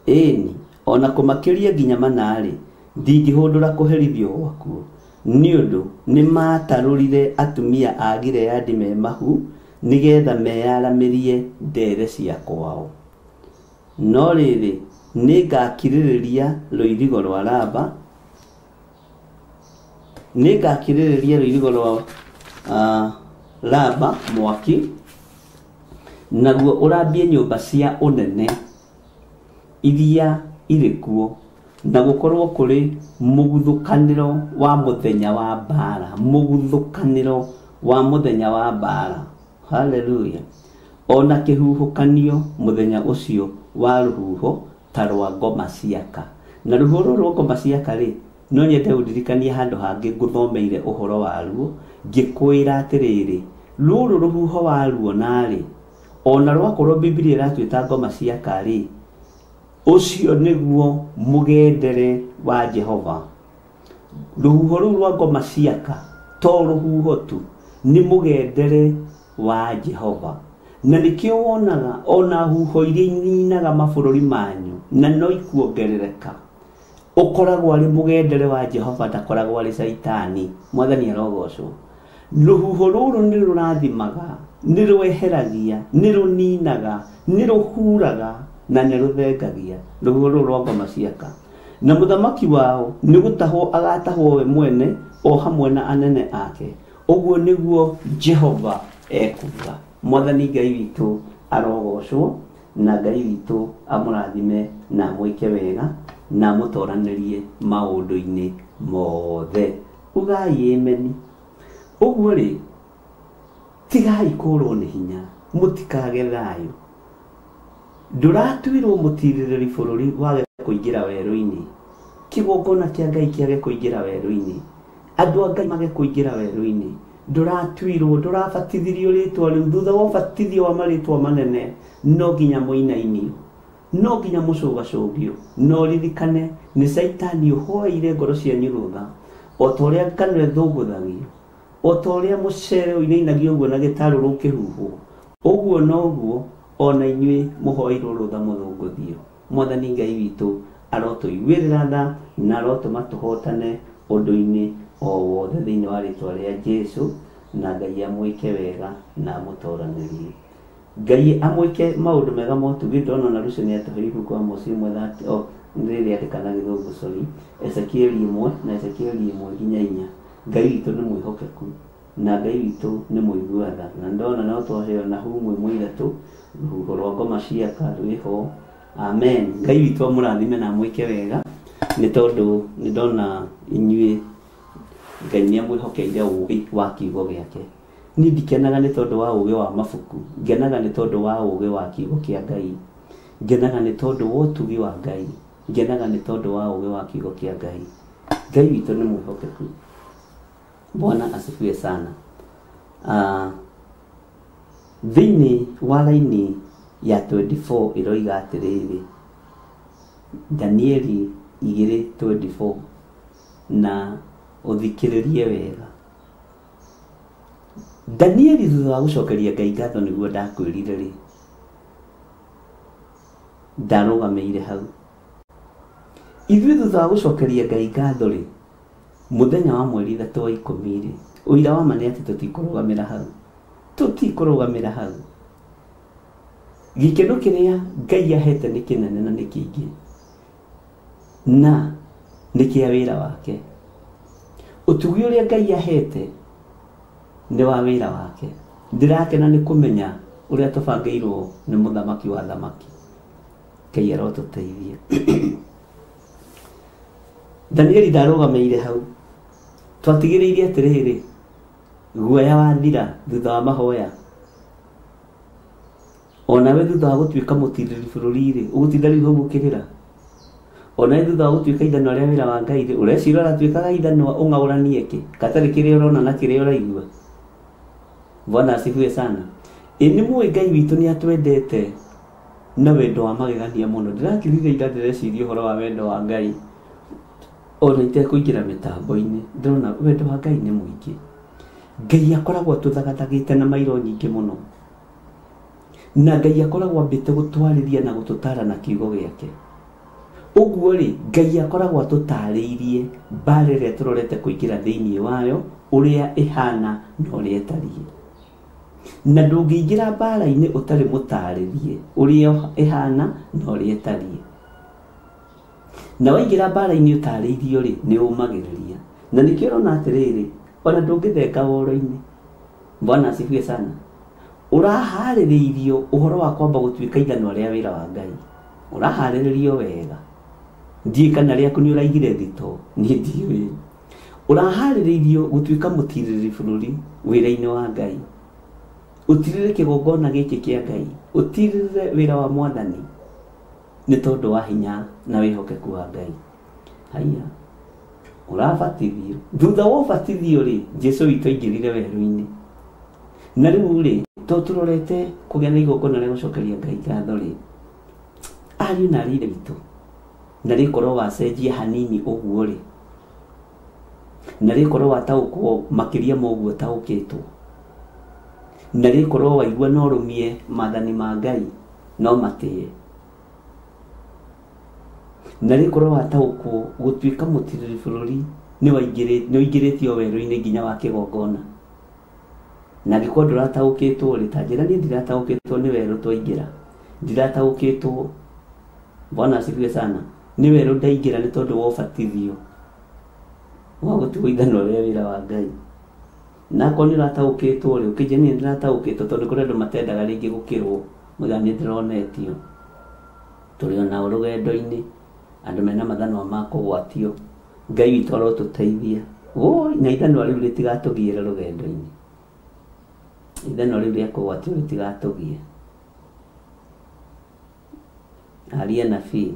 Speaker 2: ĩni ona kũmakĩria nginya mana rĩ, ndingĩhũndũra kũherithio gwakuo. Nĩ ũndũ nĩmatarũrire atumia a Gileadi me mahu nĩgetha meyaramĩrie ndere cia kwao. No rĩrĩ, nĩngakirĩrĩria rũirigo rwa Raba, nĩngakirĩrĩria rũirigo rwa Raba mwaki, naguo ũrambie nyũmba cia ũnene iria irĩ kuo, na gũkorwo kũrĩ mũguthũkanĩro wa mũthenya wa mbara, mũguthũkanĩro wa mũthenya wa mbara. Haleluya. Ona kĩhuhũkanio mũthenya ũcio wa rũhuho ta rwa ngoma ciaka. Na rũhuho rũrũ rwa ngoma ciaka rĩ, no nyende ũndirikanie handũ hangĩ ngũthomeire ũhoro waruo, ngĩkwĩra atĩrĩrĩ, rũrũ rũhuho waruona rĩ, ona rwakorwo Bibilia ĩratwĩta ngoma ciaka rĩ, ũcio nĩguo mũgendere wa Jehova. Rũhuho rũu rwa ngoma ciaka to rũhuho tu, nĩ mũgendere wa Jehova. Na nĩkĩo wonaga ona huho iria ininaga mabũrũri manyu na no ikuongerereka, ũkoragwo arĩ mũgendere wa Jehova, ndakoragwo arĩ Caitani. Mwathani arogocwo. Rũhuho rũrũ nĩ rũrathimaga, nĩ rweheragia, nĩ rũninaga, nĩ rũhuraga na nĩ rũthengagia. Rũhuho rũrũ rwa ngoma ciaka. Na mũthamaki wao nĩ gũtahwo agatahwo we mwene o hamwe na anene ake. Ũguo nĩguo Jehova ekuuga. Mwathani Ngai witũ arogocwo, na Ngai witũ amũrathime na amwĩke wega na amũtoranĩrie maũndũ-inĩ mothe. Ugai ameni. Ũguo rĩ, tigai kũrwo nĩ hinya, mũtikage thayũ. Ndũratuirwo mũtirĩrĩri bũrũri wage kũingĩra werũ-inĩ, kĩgongona kĩa Ngai kĩage kũingĩra werũ-inĩ, andũ a Ngai mage kũingĩra werũ-inĩ. Ndũratuirwo, ndũrabatithirio rĩtwa rĩu. Thutha wa ũbatithio wa marĩtwa manene, no nginya mũinainio, no nginya mũcũgacũgio. No ririkane nĩ Caitani ũhoeire ngoro cianyu rũtha, o ta ũrĩa ngano ĩthũngũthagio, o ta ũrĩa mũcere ũinainagio ũguo na gĩtarũrũ ũkĩhuhwo, ũguo noguo ona inyuĩ mũhoeirwo rũtha mũthũngũthio. Mwathani Ngai witũ arotũiguĩrĩra tha na arotũma tũhotane ũndũ-inĩ o wothe thĩinĩ wa rĩtwa rĩa Jesu, na Ngai amwĩke wega na amũtoranĩrie. Ngai amwĩke maũndũ mega motugi. Ndona na Lucy nĩ atũhe ibuku Amosi 1:30, o rĩrĩ andĩka na gĩthũngũ, sorry, Ezekieli 1 na Ezekieli 1-4. Ngai witũ nĩ mwĩhokeku na Ngai witũ nĩ mũigua tha, na ndona no twaheo Nahumu 1:3, rũhuho rwa ngoma ciaka rwĩho. Amen. Ngai witũ amũrathime na amwĩke wega, nĩ tondũ nĩ ndona inyuĩ Ngai nĩ amwĩhokeire ũũgĩ wa kiugo gĩake. Niĩ ndikenaga nĩ tondũ wa ũũgĩ wa mabuku, ngenaga nĩ tondũ wa ũũgĩ wa kiugo kĩa Ngai, ngenaga nĩ tondũ wa ũtugi wa Ngai, ngenaga nĩ tondũ wa ũũgĩ wa kiugo kĩa Ngai. Ngai witũ nĩ mwĩhokeku. Bwana asifiwe sana. Thĩinĩ wa raini ya 24 ĩroiga atĩrĩrĩ, Danieli 2:24, na ũthikĩrĩrie wega. Danieli thutha wa gũcokeria Ngai ngatho nĩguo ndakwĩrire rĩ, ndarũgamĩire hau. Ithuĩ thutha wa gũcokeria Ngai ngatho rĩ, mũthenya wa mweri 3 wa 10 rĩ, ũira wa ma nĩ atĩ tũtikũrũgamĩra hau, tũtikũrũgamĩra hau. Gĩkeno kĩrĩa Ngai ahete nĩ kĩnene na nĩ kĩingĩ, na nĩ kĩa wĩra wake. Ũtugi ũrĩa Ngai ahete nĩ wa wĩra wake. Ndĩrakena nĩ kũmenya ũrĩa tũbangĩirwo nĩ mũthamaki wa thamaki. Ngai arotũteithia. Danieli ndarũgamĩire hau. Twatigĩrĩire atĩrĩrĩ, guoya wathira thutha wa mahoya, onawe thutha wa gũtuĩka mũtirĩrĩri bũrũri rĩ, ũgũtinda rĩu hau ũkĩrĩra. Onawe thutha wa gũtuĩka ithanwa rĩa wĩra wa Ngai rĩ, ũreciria ũratuĩkaga ithanwa ũng'aũranie kĩ, gatarĩ kĩrĩa ũrona na kĩrĩa ũraigua. Bwana asifiwe sana. Ĩ nĩ mũĩ Ngai witũ nĩ atwendete na wendo wa magegania mũno. Ndĩrakirire ira ndĩreciria ũhoro wa wendo wa Ngai, ona itekũingĩra mĩtambo-inĩ, ndĩrona wendo wa Ngai nĩ mũingĩ. Ngai akoragwo atũthagathagĩte na mairo nyingĩ mũno, na Ngai akoragwo ambĩte gũtwarĩria na gũtũtara na kiugo gĩake. Ũguo rĩ, Ngai akoragwo atũtarĩirie mbara ĩrĩa tũrorete kũingĩra thĩinĩ wayo, ũrĩa ĩhana na ũrĩa ĩtariĩ. Na ndũngĩingĩra mbara-inĩ ũtarĩ mũtarĩrie ũrĩa ĩhana na ũrĩa ĩtariĩ. Na waingĩra mbara-inĩ ũtarĩirio rĩ, nĩ ũmagĩrĩria. Na nĩkĩo ũrona atĩrĩrĩ, ona ndũngĩthenga woro-inĩ. Bwana asifiwe sana. Ũraharĩrĩirio ũhoro wa kwamba gũtuĩka ithanwa rĩa wĩra wa Ngai. Ũraharĩrĩrio wega. Ndiĩ kana rĩaku nĩ ũraigire thito, niĩ ndiũĩ. Ũraharĩrĩirio gũtuĩka mũtirĩrĩri bũrũri wĩra-inĩ wa Ngai. Ũtirĩre kĩgongona gĩkĩ kĩa Ngai, ũtirĩrĩre wĩra wa mwathani nĩ tondũ wa hinya na wĩhokeku wa Ngai. Haiya, ũrabatithio. Thutha wa ũbatithio rĩ, Jesu witũ aingĩrire werũ-inĩ. Na rĩu rĩ, to tũrorete kũgĩa na igongona rĩa gũcokeria Ngai ngatho rĩ, ariũ na aarĩ a Ithe witũ, na rĩkorwo wacenjia hanini ũguo rĩ, na rĩkorwo wataũkwo makĩria ma ũguo ũtaũkĩtwo, na rĩkorwo waigua no ũrũmie maathani ma Ngai no matĩe, na rĩkorwo wataũkwo gũtuĩka mũtirĩrĩ bũrũri nĩ ũingĩrĩtio werũ-inĩ nginya wa kĩgongona. Na angĩkorwo ndũrataũkĩtwo rĩ, ta njĩra niĩ ndirataũkĩtwo nĩ werũ twaingĩra, ndirataũkĩtwo, Bwana asifiwe sana, nĩ werũ ndaingĩra nĩ tondũ wa ũbatithio wa gũtigwo ithanwa rĩa wĩra wa Ngai. Na akorwo nĩ ũrataũkĩtwo rĩ, ũkĩnjĩra niĩ ndĩrataũkĩtwo tondũ kũrĩ andũ matendaga rĩngĩ gũkĩrwo, moigaga nĩ ndĩronetio. Tũrĩ onao rũgendo-inĩ, andũ mena mathanwa ma kũgwatio. Ngai witũ arotũteithia. Woi, na ithanwa rĩu rĩtigatũgiĩre rũgendo-inĩ. Ithanwa rĩu rĩa kũgwatio rĩtigatũgie. Aria nabii,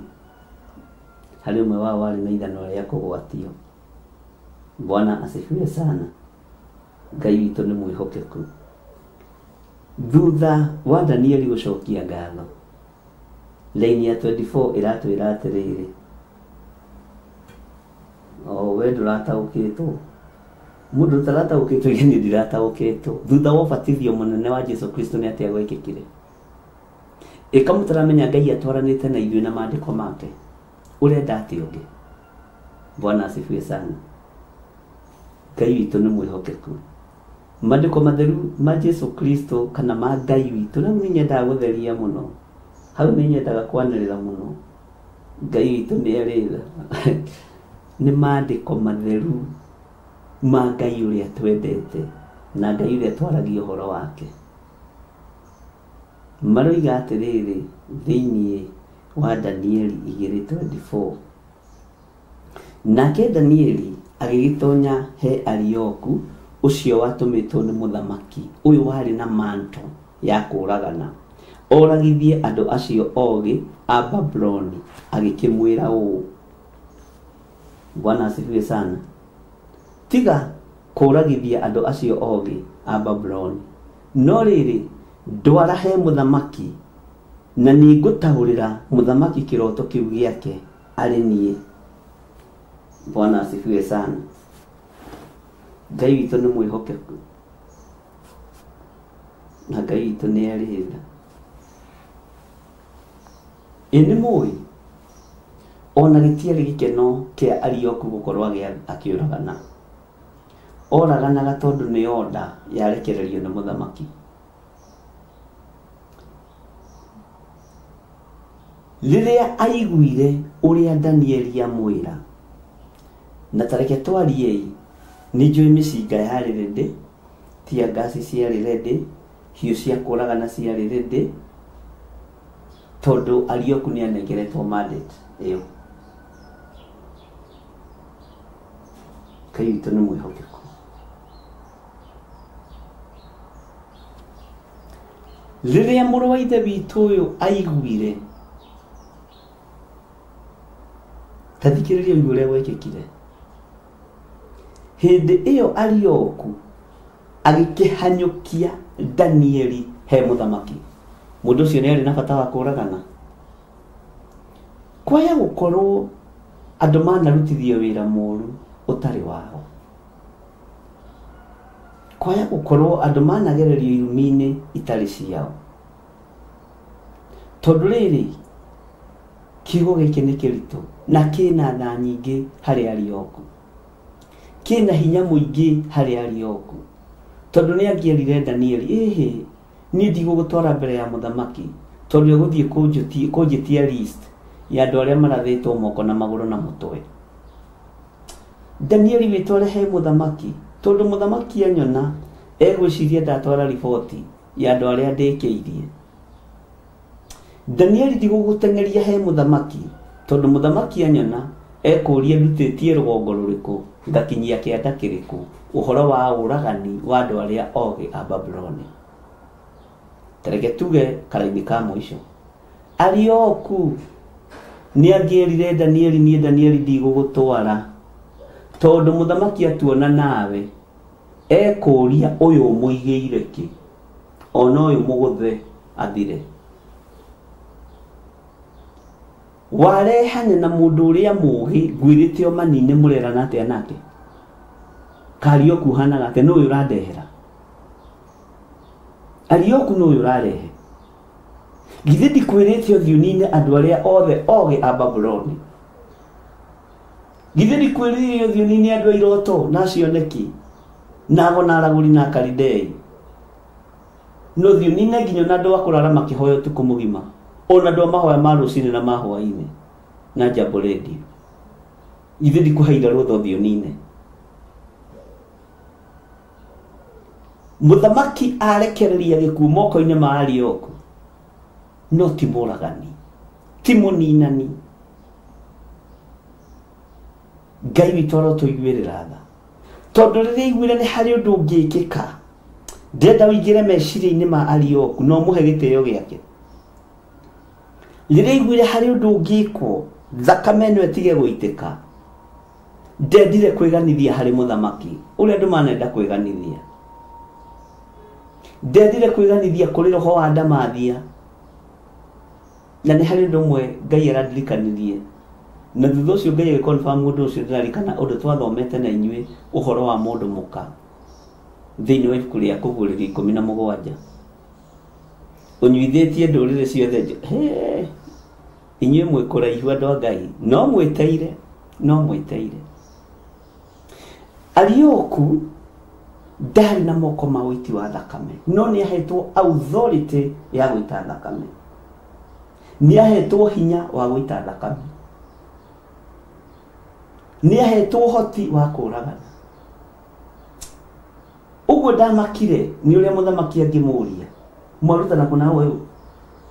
Speaker 2: harĩ ũmwe wao warĩ na ithanwa rĩa kũgwatio. Bwana asifiwe sana. Ngai witũ nĩ mwĩhokeku. Thutha wa Danieli gũcokia ngatho, line ya 24 ĩratwĩra atĩrĩrĩ, o we ndũrataũkĩtwo, mũndũ ũtarataũkĩtwo niĩ ndirataũkĩtwo. Thutha wa ũbatithio mũnene wa Jesu Kristo nĩ atĩa gwekĩkire? Ĩka mũtaramenya Ngai atwaranĩte na ithuĩ na maandĩko make, ũrenda atĩa ũngĩ? Bwana asifiwe sana. Ngai witũ nĩ mwĩhokeku. Maandĩko matheru ma Jesu Kristo kana ma Ngai witũ, na nĩ nyendaga gũtheria mũno, hau nĩ nyendaga kwanĩrĩra mũno. Ngai witũ nĩ arĩ tha. Nĩ maandĩko matheru ma Ngai ũrĩa twendete na Ngai ũrĩa twaragia ũhoro wake. Maroiga atĩrĩrĩ thĩinĩ wa Danieli 2:24, nake Danieli agĩgĩtonya he Arioku ũcio watũmĩtwo nĩ mũthamaki ũyũ warĩ na manto ya kũũragana, oragithie andũ acio ogĩ a Babuloni, agĩkĩmwĩra ũũ. Bwana asifiwe sana. Tiga kũũragithia andũ acio ogĩ a Babuloni, no rĩrĩ, ndwara he mũthamaki, na nĩngũtaũrĩra mũthamaki kĩroto kĩu gĩake arĩ niĩ. Bwana asifiwe sana. Ngai witũ nĩ mwĩhokeku na Ngai witũ nĩ arĩ tha. Ĩ nĩ mũĩ ona gĩtiarĩ gĩkeno kĩa Arioku gũkorwo akĩũragana. Oraganaga tondũ nĩ order yarekererio nĩ mũthamaki. Rĩrĩa aiguire ũrĩa Danieli amwĩra, na tareke twariei, nĩ njũĩ mĩcinga yarĩ ready, tear gas ciarĩ ready, hiũ cia kũũragana ciarĩ ready, tondũ Arioku nĩ anengeretwo mandate ĩyo. Ngai witũ nĩ mwĩhokeku. Rĩrĩa mũrũ wa Ithe witũ ũyũ aiguire, ta thikĩrĩria ũigue ũrĩa gwekĩkire. Hĩndĩ ĩyo Arioku agĩkĩhanyũkia Danieli he mũthamaki. Mũndũ ũcio nĩ arĩ na bata wa kũũragana. Kwaya gũkorwo andũ manarutithio wĩra mũru ũtarĩ wao. Kwaya gũkorwo andũ managererio irumi-inĩ itarĩ ciao. Tondũ rĩrĩ, kiugo gĩkĩ nĩ kĩritũ na kĩna tha nyingĩ harĩ Arioku, kĩna hinya mũingĩ harĩ Arioku, tondũ nĩ angĩerire Danieli, ĩhĩ, niĩ ndigũgũtwara mbere ya mũthamaki tondũ egũthiĩ kũnjĩtia list ya andũ arĩa marathĩtwo moko na magũrũ na mũtwe. Danieli wĩtware he mũthamaki, tondũ mũthamaki anyona egwĩciria ndatwara riboti ya andũ arĩa ndĩkĩirie. Danieli ndigũgũteng'eria he mũthamaki, tondũ mũthamaki anyona ekũria ndutĩtie rũgongo rũrĩkũ, ngakinyia kĩanda kĩrĩkũ, ũhoro wa ũragani wa andũ arĩa ogĩ a Babuloni. Tareke tuge karaini ka mũico. Arioku nĩ angĩerire Danieli, niĩ Danieli ndigũgũtwara tondũ mũthamaki atuona nawe ekũria ũyũ ũmũigĩire kĩ, ona ũyũ mũgũthe athire. Warehane na mũndũ ũrĩa mũũgĩ ngwĩrĩte o manine mũrerana atĩa nake? Karioku hanaga atĩa? Nũ ũyũ ũrandehera? Arioku nũ ũyũ ũrarehe? Githĩ ndikwĩrĩte ũthiĩ ũnine andũ arĩa othe ogĩ a Babuloni? Githĩ ndikwĩrĩire ũthiĩ ũnine andũ a iroto na acioneki na ago na aragũri na akaridei? No ũthiĩ ũnine nginya ona andũ a kũrara makĩhoya ũtukũ mũgima, ona andũ a mahoya ma rũcinĩ na ma hwaĩ-inĩ na Jambo Radio. Githĩ ndikũheire rũtha ũthiĩ ũnine? Mũthamaki arekereria gĩkuũ moko-inĩ ma Arioku, no ti mũragani, ti mũninani. Ngai witũ arotũiguĩrĩra tha, tondũ rĩrĩa aiguire nĩ harĩ ũndũ ũngĩkĩka, ndĩrenda ũingĩre meciria-inĩ ma Arioku na ũmũhe gĩtĩo gĩake. Rĩrĩa aiguire harĩ ũndũ ũngĩkwo, thakame ĩno ĩtige gũitĩka, ndendire kwĩganithia harĩ mũthamaki ũrĩa andũ manenda kwĩganithia. Ndendire kwĩganithia kũrĩ roho wa Ndamathia. Na nĩ harĩ ũndũ ũmwe Ngai arandirikanirie, na thutha ũcio Ngai agĩconfirm ũndũ ũcio. Ndĩrarikana ũndũ twathomete na inyuĩ ũhoro wa mũndũ mũka thĩinĩ wa ibuku rĩa Kũguũrĩrio 17, ũnyuithĩtie ndũrĩrĩ ciothe. Inyuĩ mwĩ kũraihu andũ a Ngai, no mwĩteire, no mwĩteire. Arioku ndarĩ na moko ma ũiti wa thakame, no nĩ ahetwo authority ya gũita thakame, nĩ ahetwo hinya wa gũita thakame, nĩ ahetwo ũhoti wa kũragana. Ũguo ndamakire nĩ ũrĩa mũthamaki angĩmũria, mwarutana kũna ũyũ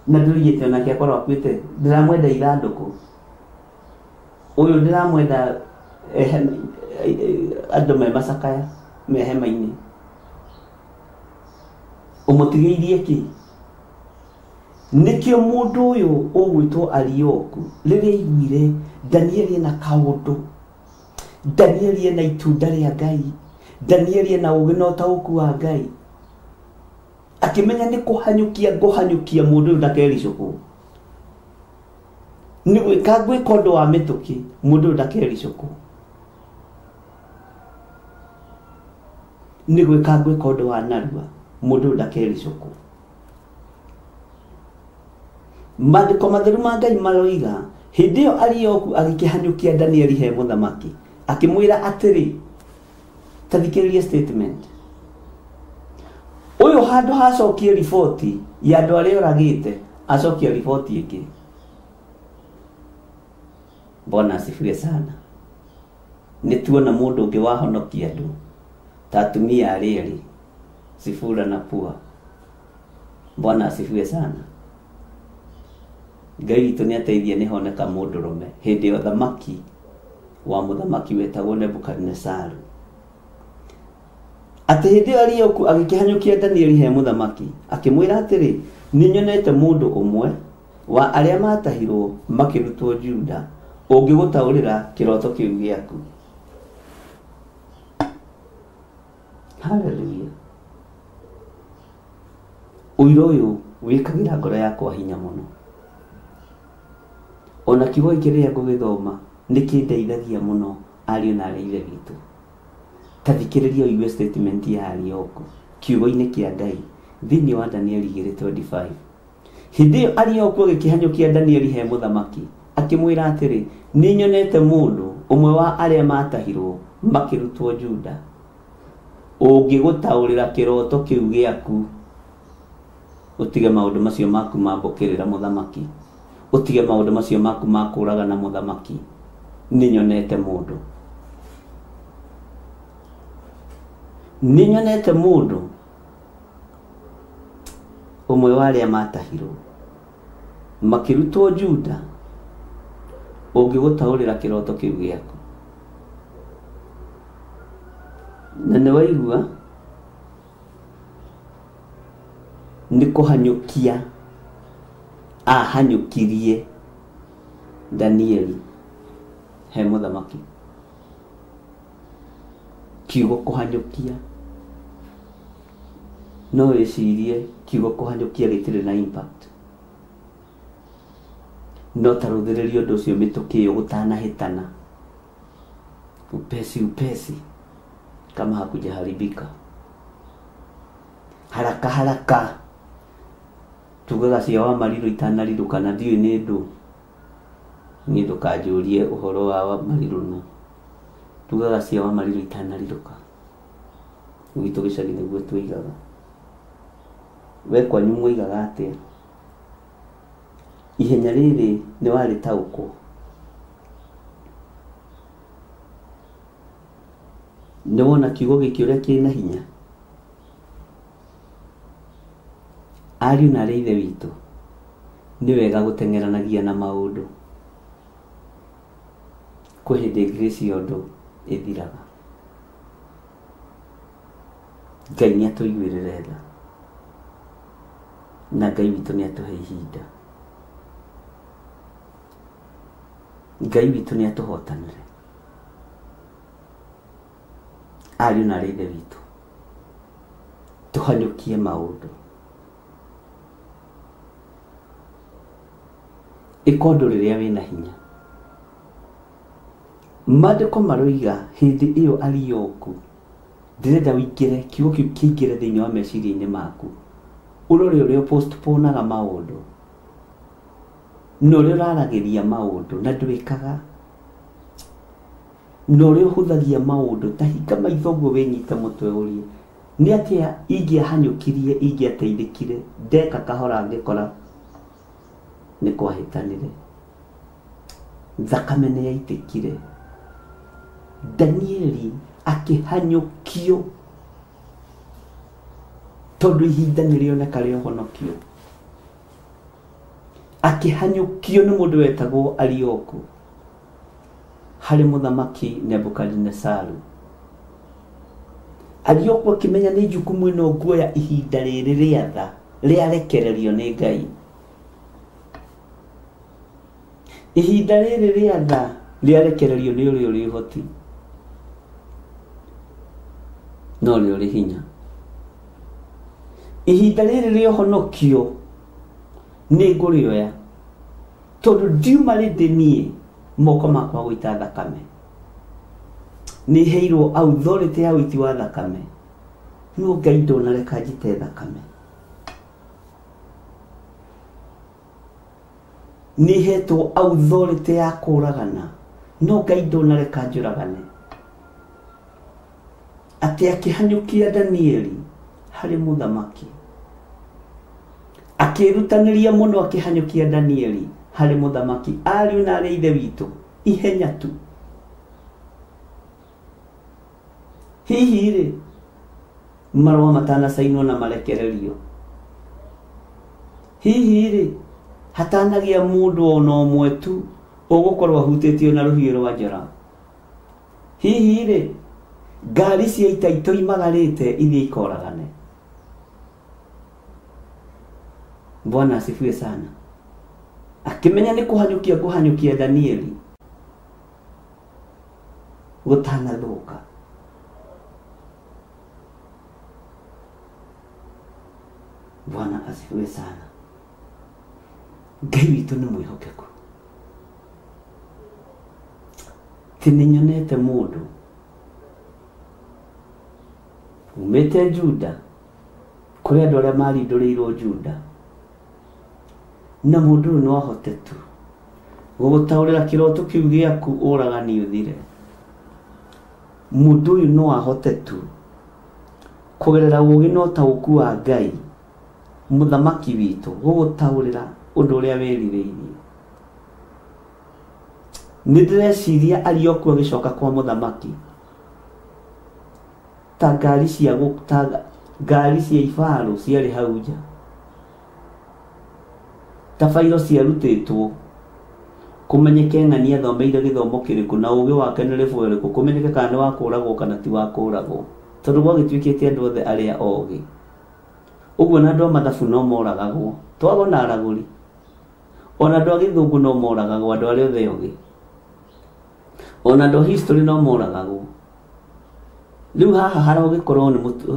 Speaker 2: na ndũrigĩte onake akorwo akuĩte, ndĩramwenda ithandũkũ, ũyũ ndĩramwenda andũ me macakaya me hema-inĩ, ũmũtigĩirie kĩ? Nĩkĩo mũndũ ũyũ ũgwĩtwo Arioku rĩrĩa aiguire Danieli ena kaũndũ, Danieli ena itunda rĩa Ngai, Danieli ena ũũgĩ na ũtaũku wa Ngai, akĩmenya nĩ kũhanyũkia ngũhanyũkia mũndũ ũyũ ndakericũkwo, nĩ gwĩka ngwĩka ũndũ wa mĩtũkĩ mũndũ ũyũ ndakericũkwo, nĩ gwĩka ngwĩka ũndũ wa narua mũndũ ũyũ ndakericũkwo. Maandĩko matheru ma Ngai maroiga hĩndĩ ĩyo Arioku agĩkĩhanyũkia Danieli he mũthamaki akĩmwĩra atĩrĩ, ta thikĩrĩria statement ũyũ, handũ hacokie riboti ya andũ arĩa oragĩte, acokia riboti ĩngĩ. Bwana asifiwe sana. Nĩ tuona mũndũ ũngĩ wahonokia andũ ta atumia arĩa erĩ, Sifura na Pua. Bwana asifiwe sana. Ngai witũ nĩ ateithie nĩ honeka mũndũrũme hĩndĩ ya ũthamaki wa mũthamaki wetagwo Nebukadinesaru. Atĩ hĩndĩ ĩyo Arioku agĩkĩhanyũkia Danieli he mũthamaki akĩmwĩra atĩrĩ, nĩ nyonete mũndũ ũmwe wa arĩa matahirwo makĩrutwo Juda ũngĩgũtaũrĩra kĩroto kĩu gĩaku. Hallelujah. Ũira ũyũ wĩkagĩra ngoro yakwa hinya mũno. Ona kiugo gĩkĩ rĩrĩa ngũgĩthoma nĩ kĩndeithagia mũno ariũ na arĩ ithe witũ. Ta thikĩrĩria ũigue statement ya Arioku kiugo-inĩ kĩa Ngai thĩinĩ wa Danieli 2:25. Hĩndĩ ĩyo Arioku agĩkĩhanyũkia Danieli he mũthamaki akĩmwĩra atĩrĩ, nĩ nyonete mũndũ ũmwe wa arĩa matahirwo makĩrutwo Juda ũngĩgũtaũrĩra kĩroto kĩu gĩaku, ũtige maũndũ macio maku ma mbũkĩrĩra mũthamaki, ũtige maũndũ macio maku ma kũragana mũthamaki. Nĩ nyonete mũndũ, nĩ nyonete mũndũ ũmwe wa arĩa matahirwo makĩrutwo Juda ũngĩgũtaũrĩra kĩroto kĩu gĩaku. Na nĩ waigua Nĩ kũhanyũkia ahanyũkirie Danieli he mũthamaki. Kiugo kũhanyũkia, no wĩcirie kiugo kũhanyũkia gĩtirĩ na impact, no ta rũthĩrĩria ũndũ ũcio mĩtũkĩ ĩyo gũtanahĩtana, upesi upesi kama hakujaharibika, haraka haraka, tugaga cia wa marirũ itanarirũka, na ndiũĩ nĩ ndũ, niĩ ndũkanjũrie ũhoro wa marirũ, no tugaga cia wa marirũ itanarirũka, gwitũ gĩcagi nĩguo tũigaga. We kwanyu mwoigaga atĩa? Ihenya rĩrĩ nĩ warĩtaũkwo? Nĩ wona kiugo gĩkĩ ũrĩa kĩna hinya? Ariũ na arĩ ithe witũ, nĩ wega gũteng'eranagia na maũndũ. Kwĩ hĩndĩ grace ya ũndũ ĩthiraga. Ngai nĩ atũiguĩrĩre tha, na Ngai witũ nĩ atũhe ihinda. Ngai witũ nĩ atũhotanĩre. Ariũ na arĩ ithe witũ, tũhanyũkie maũndũ. Ĩka ũndũ rĩrĩa wĩna hinya. Maandĩko maroiga hĩndĩ ĩyo Arioku, ndĩrenda ũingĩre, kiugo kĩu kĩingĩre thĩinĩ wa meciria-inĩ maku, ũrore ũrĩa ũpostponaga maũndũ na ũrĩa ũraragĩria maũndũ na ndwĩkaga, na ũrĩa ũhũthagia maũndũ. Ta hinga maitho ũguo wĩnyite mũtwe ũrie, nĩ atĩa ingĩahanyũkirie, ingĩateithĩkire ndeka kahora ngĩkora nĩ kwahĩtanire, thakame nĩ yaitĩkire. Danieli akĩhanyũkio tondũ ihinda nĩ rĩoneka rĩa ũhonokio. Akĩhanyũkio nĩ mũndũ wetagwo Arioku harĩ mũthamaki Nebukadinesaru. Arioku akĩmenya nĩ jukumu ĩno nguoya ihinda rĩrĩ rĩa tha rĩarekererio nĩ Ngai. Ihinda rĩrĩ rĩa tha rĩarekererio nĩ ũrĩa ũrĩ ũhoti na ũrĩa ũrĩ hinya. Ihinda rĩrĩ rĩa ũhonokio nĩ ngũrĩoya tondũ ndiuma rĩndĩ niĩ moko makwa gũita thakame. Nĩ heirwo authority ya ũiti wa thakame, no Ngai ndonareka njite thakame. Nĩ hetwo authority ya kũragana, no Ngai ndonareka njũragane. Atĩ akĩhanyũkia Danieli harĩ mũthamaki, akĩrutanĩria mũno akĩhanyũkia Danieli harĩ mũthamaki. Ariũ na arĩ ithe witũ, ihenya tu. Hihi rĩ, marũa matanacainwo na marekererio, hihi rĩ, hatanagĩa mũndũ ona ũmwe tu ũgũkorwo ahutĩtio na rũhiũ rwa njora, hihi rĩ, ngari cia ita itoimagarĩte ithiĩ ikoragane. Bwana asifiwe sana. Akĩmenya nĩ kũhanyũkia kũhanyũkia Danieli gũtanathũka. Bwana asifiwe sana. Ngai witũ nĩ mwĩhokeku. Ti nĩ nyonete mũndũ umĩte Juda, kũrĩ andũ arĩa marindũrĩirwo Juda, na mũndũ ũyũ no ahote tu gũgũtaũrĩra kĩroto kĩu gĩaku ũragani ũthire. Mũndũ ũyũ no ahote tu kũgerera ũũgĩ na ũtaũku wa Ngai mũthamaki witũ gũgũtaũrĩra ũndũ ũrĩa wĩrirĩirie. Nĩ ndĩreciria Arioku agĩcoka kwa mũthamaki ta ngari cia ngari cia ibarũ ciarĩ hau nja, ta bairo ciarutĩtwo kũmenyeke ng'ani athomeire gĩthomo kĩrĩkũ na ũũgĩ wake nĩ rĩbũ ĩrĩkũ, kũmenyeke kana nĩ wa kũragwo kana ti wa kũragwo, tondũ gwagĩtuĩkĩte andũ othe arĩa ogĩ. Ũguo na andũ a mathabu no moragagwo. Twagona aragũri. Ona andũ a gĩthũngũ no moragagwo, andũ arĩa othe ogĩ. Ona andũ a history no moragagwo. Rĩu haha harogĩkorwo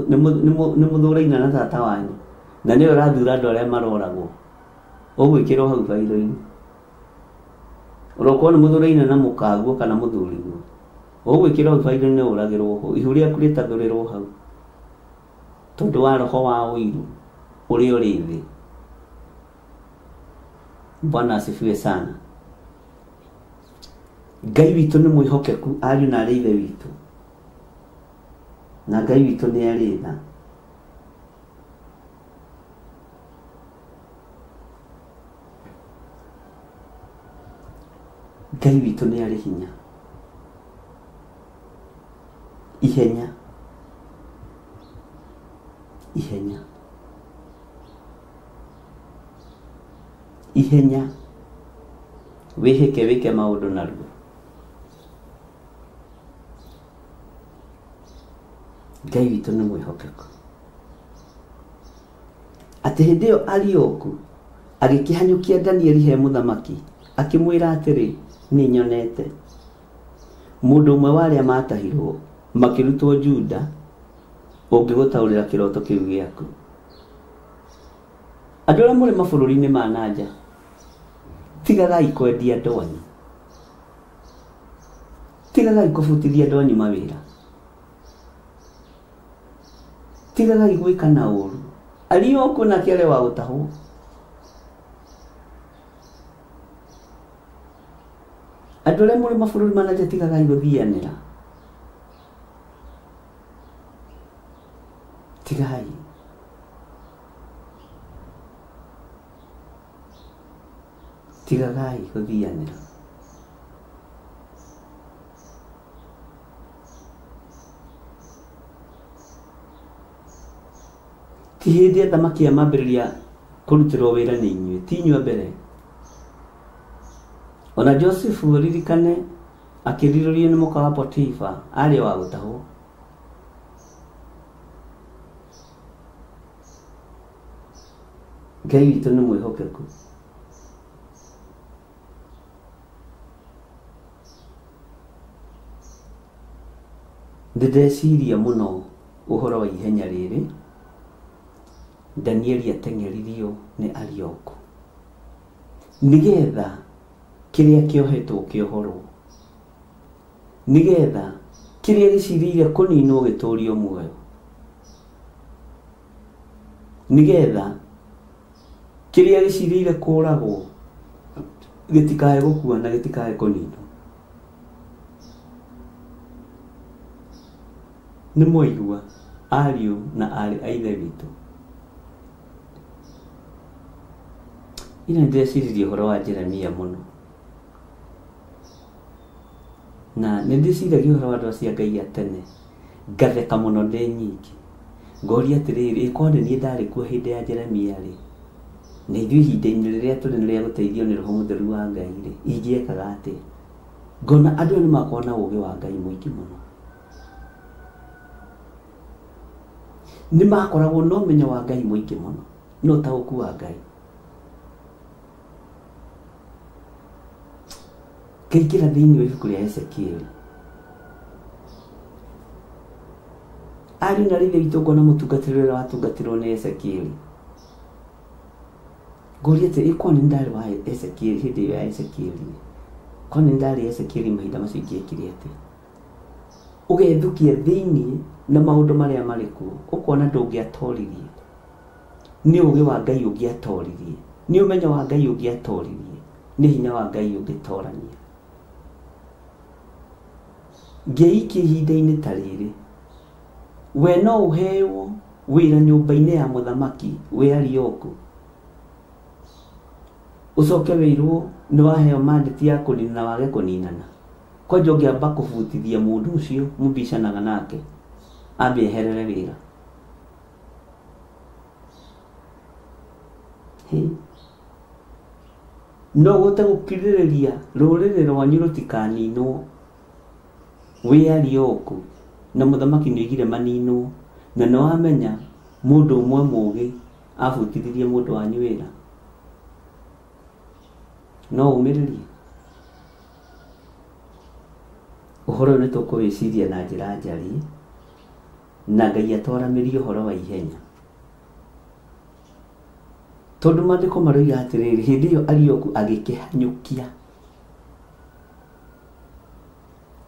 Speaker 2: nĩ mũthũraine na tata wanyu. Na nĩwe ũrathura andũ arĩa maroragwo. Ũgwĩkĩrwo hau bairo-inĩ. Ũrokorwo nĩ mũthũraine na mũkaguo kana mũthuriguo. Ũgwĩkĩrwo hau bairo-inĩ ũragĩrwo ho. Ihu rĩaku rĩtathũrĩrwo hau. Tondũ wa roho wa ũiru ũrĩa ũrĩ thĩ. Bwana asifiwe sana. Ngai witũ nĩ mwĩhokeku ariũ na arĩ ithe witũ. Na Ngai witũ nĩ arĩ tha. Ngai witũ nĩ arĩ hinya. Ihenya. Ihenya. Ihenya. Wĩhĩke wĩke maũndũ narua. Ngai witũ nĩ mwĩhokeku. Atĩ hĩndĩ ĩyo Arioku agĩkĩhanyũkia Danieli he mũthamaki akĩmwĩra atĩrĩ, nĩ nyonete mũndũ ũmwe wa arĩa matahirwo makĩrutwo Juda ũngĩgũtaũrĩra kĩroto kĩu gĩaku. Andũ arĩa mũrĩ mabũrũri-inĩ ma na nja, tigagai kwendia andũ anyu. Tigagai kũbutithia andũ anyu mawĩra. Tigagai gwĩka na ũru. Arioku nake arĩ wa gũtahwo. Andũ arĩa mũrĩ mabũrũri ma na nja, tigagai gũthianĩra. Tigai. Tigagai gũthianĩra. Ti hĩndĩ athamaki aya mambĩrĩria kũrutĩrwo wĩra nĩ inyuĩ, ti inyuĩ a mbere. Ona Josefu ririkane akĩrirũrio nĩ mũka wa Potifa arĩ wa gũtahwo. Ngai witũ nĩ mwĩhokeku. Ndĩndeciria mũno ũhoro wa ihenya rĩrĩ Danieli ateng'eririo nĩ Arioku nĩgetha kĩrĩa kĩohetwo kĩohorwo, nĩgetha kĩrĩa gĩcirĩire kũninwo gĩtũrio muoyo, nĩgetha kĩrĩa gĩcirĩire kũragwo gĩtikae gũkua na gĩtikae kũninwo. Nĩ mwaigua ariũ na aarĩ a ithe witũ. Ira nĩndĩreciririe ũhoro wa Jeremia mũno. Na nĩndĩciragia ũhoro wa andũ acio a Ngai a tene. Ngatheka mũno ndĩ nyingĩ. Ngoria atĩrĩrĩ, ĩkorwo nĩ niĩ ndarĩ kuo hĩndĩ ya Jeremia rĩ, na ithuĩ ihinda-inĩ rĩrĩa tũrĩ nĩ rĩa gũteithio nĩ Roho Mũtheru wa Ngai rĩ, ingĩekaga atĩa? Ngona andũ aya nĩ makoragwo na ũũgĩ wa Ngai mũingĩ mũno. Nĩ makoragwo na ũmenyo wa Ngai mũingĩ mũno, na ũtaũku wa Ngai. Ngaingĩra thĩinĩ wa ibuku rĩa Ezekieli. Ariũ na rĩrĩa witũ ngona mũtungatĩri ũrĩa watungatĩrwo nĩ Ezekieli. Ngoria atĩ ĩkorwo nĩ ndarĩ wa Ezekieli hĩndĩ ĩyo ya Ezekieli. Korwo nĩ ndarĩ Ezekieli mahinda macio ingĩekire atĩa? Ũgethukia thĩinĩ na maũndũ marĩa marĩ kuo, ũkona ndũngĩatoririe. Nĩ ũũgĩ wa Ngai ũngĩatoririe. Nĩ ũmenyo wa Ngai ũngĩatoririe. Nĩ hinya wa Ngai ũngĩtorania. Ngeikia ihinda-inĩ ta rĩrĩ, we no ũheo wĩra nyũmba-inĩ ya mũthamaki wĩ Arioku. Ũcoke wĩrwo nĩ waheo mandate ya kũnina na wage kũninana. Kwanja ũngĩamba kũbutithia mũndũ ũcio mũbicanaga nake, ambe eherere wĩra. No ũhote gũkirĩrĩria rũrĩrĩ rwanyu rũtikaninwo wĩ Arioku na mũthamaki nĩ oigire maninwo, na nĩ wamenya mũndũ ũmwe mũũgĩ Abutithirie mũndũ wanyu wĩra? No ũmĩrĩrie? Ũhoro ũyũ nĩ tũkũwĩciria na njĩra njariĩ, na Ngai atwaramĩrie ũhoro wa ihenya. Tondũ maandĩko maroiga atĩrĩrĩ, hĩndĩ ĩyo Arioku agĩkĩhanyũkia.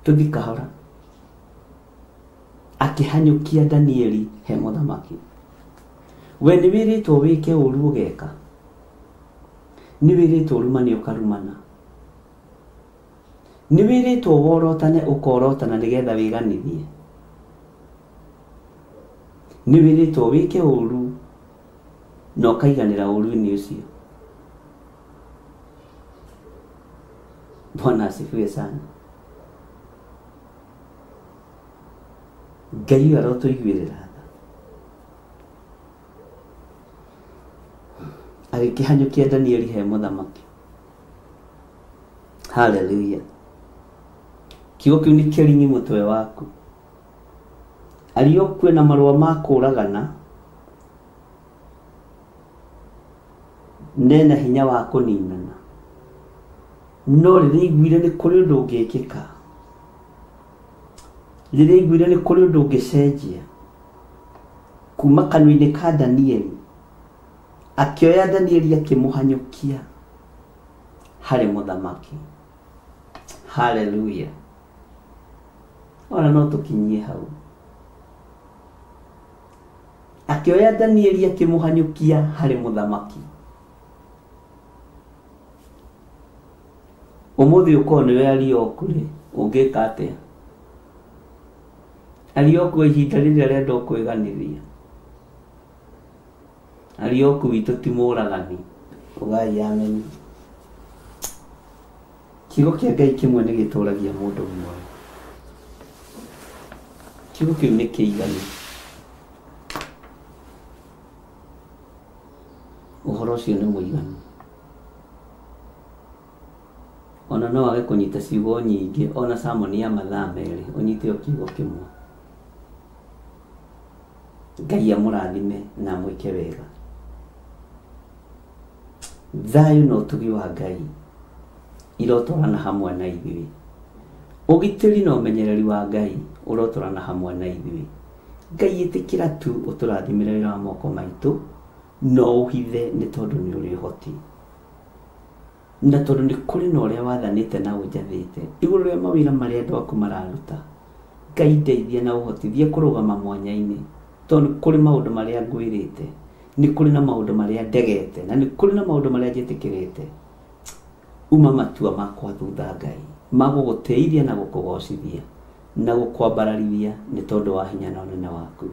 Speaker 2: Tũthiĩ kahora. Akĩhanyũkia Danieli he mũthamaki. We nĩ wĩrĩtwo wĩke ũru ũgeka. Nĩ wĩrĩtwo ũrumane ũkarumana. Nĩ wĩrĩtwo worotane ũkorotana nĩgetha wĩganithie. Nĩ wĩrĩtwo wĩke ũru na ũkaiganĩra ũru-inĩ ũcio. Bwana asifiwe sana. Ngai arotũiguĩrĩra tha. Agĩkĩhanyũkia Danieli he mũthamaki. Hallelujah. Kiugo kĩu nĩ kĩringi mũtwe waku. Arioku ena marũa ma kũragana, nena hinya wa kũninana. No rĩrĩa aiguire nĩ kũrĩ ũndũ ũngĩkĩka, rĩrĩa aiguire nĩ kũrĩ ũndũ ũngĩcenjia kuma kanua-inĩ ka Danieli, akĩoya Danieli akĩmũhanyũkia harĩ mũthamaki. Hallelujah. Ona no tũkinyie hau. Akĩoya Danieli akĩmũhanyũkia harĩ mũthamaki. Ũmũthĩ ũkorwo nĩwe Arioku rĩ, ũngĩka atĩa? Arioku ihinda rĩrĩa arenda kwĩganithia. Arioku witũ ti mũragani. Ugai amen. Kiugo kĩa Ngai kĩmwe nĩ gĩtũragia mũndũ muoyo. Kiugo kĩu nĩ kĩiganu. Ũhoro ũcio nĩ mũiganu. Ona no wage kũnyita ciugo nyingĩ, ona sermon ya mathaa merĩ, ũnyite o kiugo kĩmwe. Ngai amũrathime na amwĩke wega. Thayũ na ũtugi wa Ngai irotwarana hamwe na ithuĩ. Ũgitĩri na ũmenyereri wa Ngai ũrotwarana hamwe na ithuĩ. Ngai ĩtĩkĩra tu ũtũrathimĩre wĩra wa moko maitũ, no ũhithe nĩ tondũ nĩ ũrĩ ũhoti. Na tondũ nĩ kũrĩ na ũrĩa wathanĩte na ũnjathĩte igũrũ rĩa mawĩra marĩa andũ aku mararuta. Ngai ndeithia na ũhotithie kũrũgama mwanya-inĩ, tondũ nĩ kũrĩ maũndũ marĩa ngwĩrĩte, nĩ kũrĩ na maũndũ marĩa ndegete, na nĩ kũrĩ na maũndũ marĩa njĩtĩkĩrĩte. Uma matua makwa thutha Ngai, ma gũgũtĩithia na gũkũgocithia na gũkwambararithia nĩ tondũ wa hinya na ũnene waku.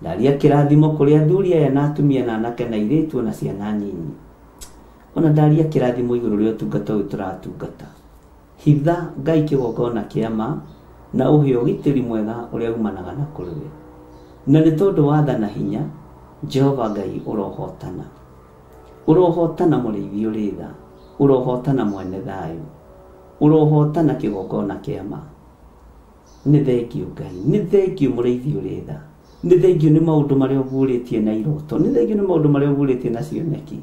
Speaker 2: Ndaria kĩrathimo kũrĩ athuri aya na atumia na anake na airĩtu na ciana nyinyi. Ona ndaria kĩrathimo igũrũ rĩa ũtungata ũyũ tũratungata. Hitha Ngai kĩgongona kĩa ma na ũhe ũgitĩri mwega ũrĩa umanaga na kũrĩ we. Na nĩ tondũ wa tha na hinya, Jehova Ngai ũrohotana. Ũrohotana mũrĩithi ũrĩ tha, ũrohotana mwene thayũ, ũrohotana kĩgongona kĩa ma. Nĩ thengiũ Ngai, nĩ thengiũ mũrĩithi ũrĩ tha, nĩ thengiũ nĩ maũndũ marĩa ũguũrĩtie na iroto, nĩ thengiũ nĩ maũndũ marĩa ũguũrĩtie na cioneki,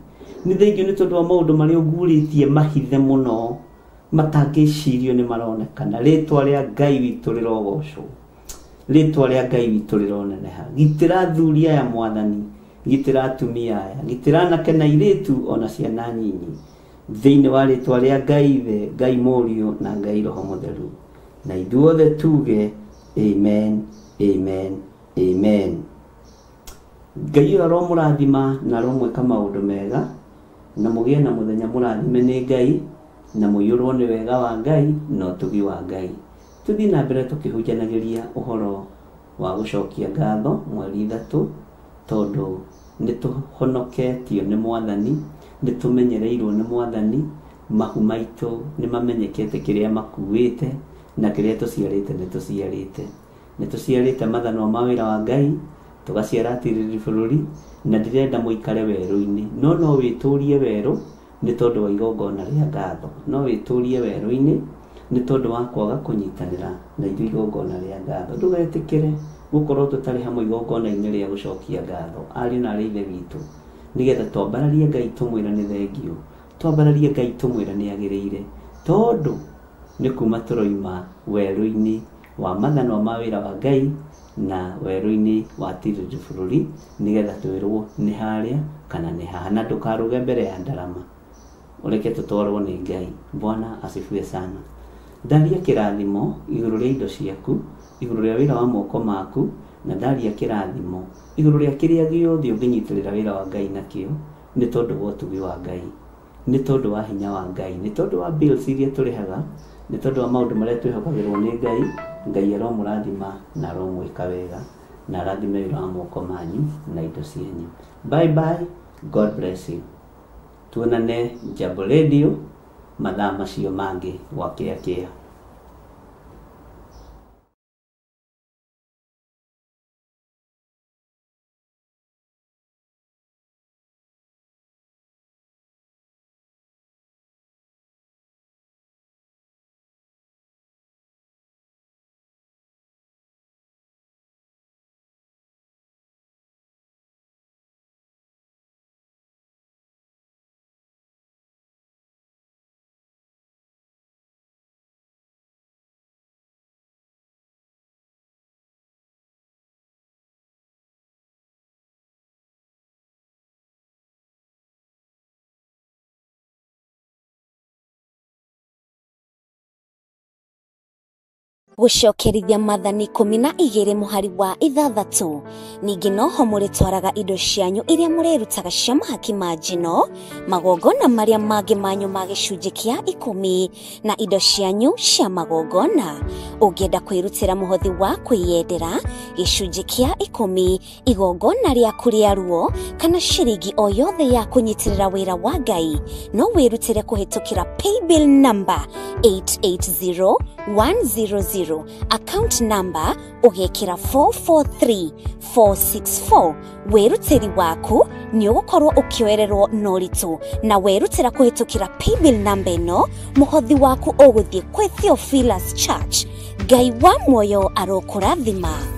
Speaker 2: nĩ thengiũ nĩ tondũ wa maũndũ marĩa ũguũrĩtie mahithe mũno matangĩcirio nĩ maronekana. Rĩtwa rĩa Ngai witũ rĩrogocwo, rĩtwa rĩa Ngai witũ rĩroneneha. Gitĩra athuri aya Mwathani, gitĩra atumia aya, gitĩra anake na airĩtu ona ciana nyinyi, thĩinĩ wa rĩtwa rĩa Ngai Ithe, Ngai Mũriũ na Ngai Roho Mũtheru. Na ithuothe tuge amen, amen, amen. Ngai ũyũ aromũrathima na aromwĩka maũndũ mega, na mũgĩe na mũthenya mũrathime nĩ Ngai, na mũiyũrwo nĩ wega wa Ngai na ũtugi wa Ngai. Tũthiĩ na mbere tũkĩhunjanagĩria ũhoro wa gũcokia ngatho mweri 3, tondũ nĩ tũhonoketio nĩ Mwathani, nĩ tũmenyereirwo nĩ Mwathani, mahu maitũ nĩ mamenyekete kĩrĩa makuĩte na kĩrĩa tũciarĩte nĩ tũciarĩte. Nĩ tũciarĩte mathanwa ma wĩra wa Ngai, tũgaciara atirĩrĩri bũrũri, na ndĩrenda mũikare werũ-inĩ. No no wĩtũrie werũ nĩ tondũ wa igongona rĩa ngatho. No wĩtũrie werũ-inĩ nĩ tondũ wa kwaga kũnyitanĩra na ithuĩ igongona rĩa ngatho. Ndũgetĩkĩre gũkorwo tũtarĩ hamwe igongona-inĩ rĩa gũcokia ngatho. Ariũ na aarĩ a Ithe witũ, Nĩgetha twambararie Ngai tũmwĩre nĩ thengio, twambararie Ngai tũmwĩre nĩ agĩrĩire, tondũ nĩ kuma tũroima werũ-inĩ wa mathanwa ma wĩra wa Ngai na werũ-inĩ wa tirĩrĩ bũrũri, nĩgetha twĩrwo nĩ harĩa kana nĩ haha, na ndũkarũge mbere ya ndarama, ũreke tũtwarwo nĩ Ngai. Bwana asifiwe sana. Ndaria kĩrathimo igũrũ rĩa indo ciaku, igũrũ rĩa wĩra wa moko maku, na ndaria kĩrathimo igũrũ rĩa kĩrĩa gĩothe ũngĩnyitĩrĩra wĩra wa Ngai nakĩo, nĩ tondũ wa ũtugi wa Ngai, nĩ tondũ wa hinya wa Ngai, nĩ tondũ wa bills iria tũrĩhaga, nĩ tondũ wa maũndũ marĩa twĩhokagĩrwo nĩ Ngai. Ngai aromũrathima na aromwĩka wega, na arathime wĩra wa moko manyu na indo cianyu. Bye bye, God bless you. Tuonane Jambo Radio mathaa macio mangĩ gwakĩa kĩa.
Speaker 4: Gũcokerithia maathani 12 mũhari wa 6. Ningĩ noho mũrĩtwaraga indo cianyu iria mũrĩrutaga cia mahaki ma njino, magongona marĩa mangĩ manyu ma gĩcunjĩ kĩa 10, na indo cianyu cia magongona. Ũngĩenda kwĩrutĩra mũhothi wa kwĩyendera gĩcunjĩ kĩa 10, igongona rĩaku rĩa ruo, kana ciringi o yothe ya kũnyitĩrĩra wĩra wa Ngai, no wĩrutĩre kũhĩtũkĩra paybill number 880100, account number ũgekĩra 443464. Wĩrutĩri waku nĩ ũgũkorwo ũkĩoererwo na ũritũ, na werutĩra kũhĩtũkĩra paybill number ĩno, mũhothi waku ũgũthiĩ kwĩ Theophilus Church. Ngai wa muoyo arokũrathima.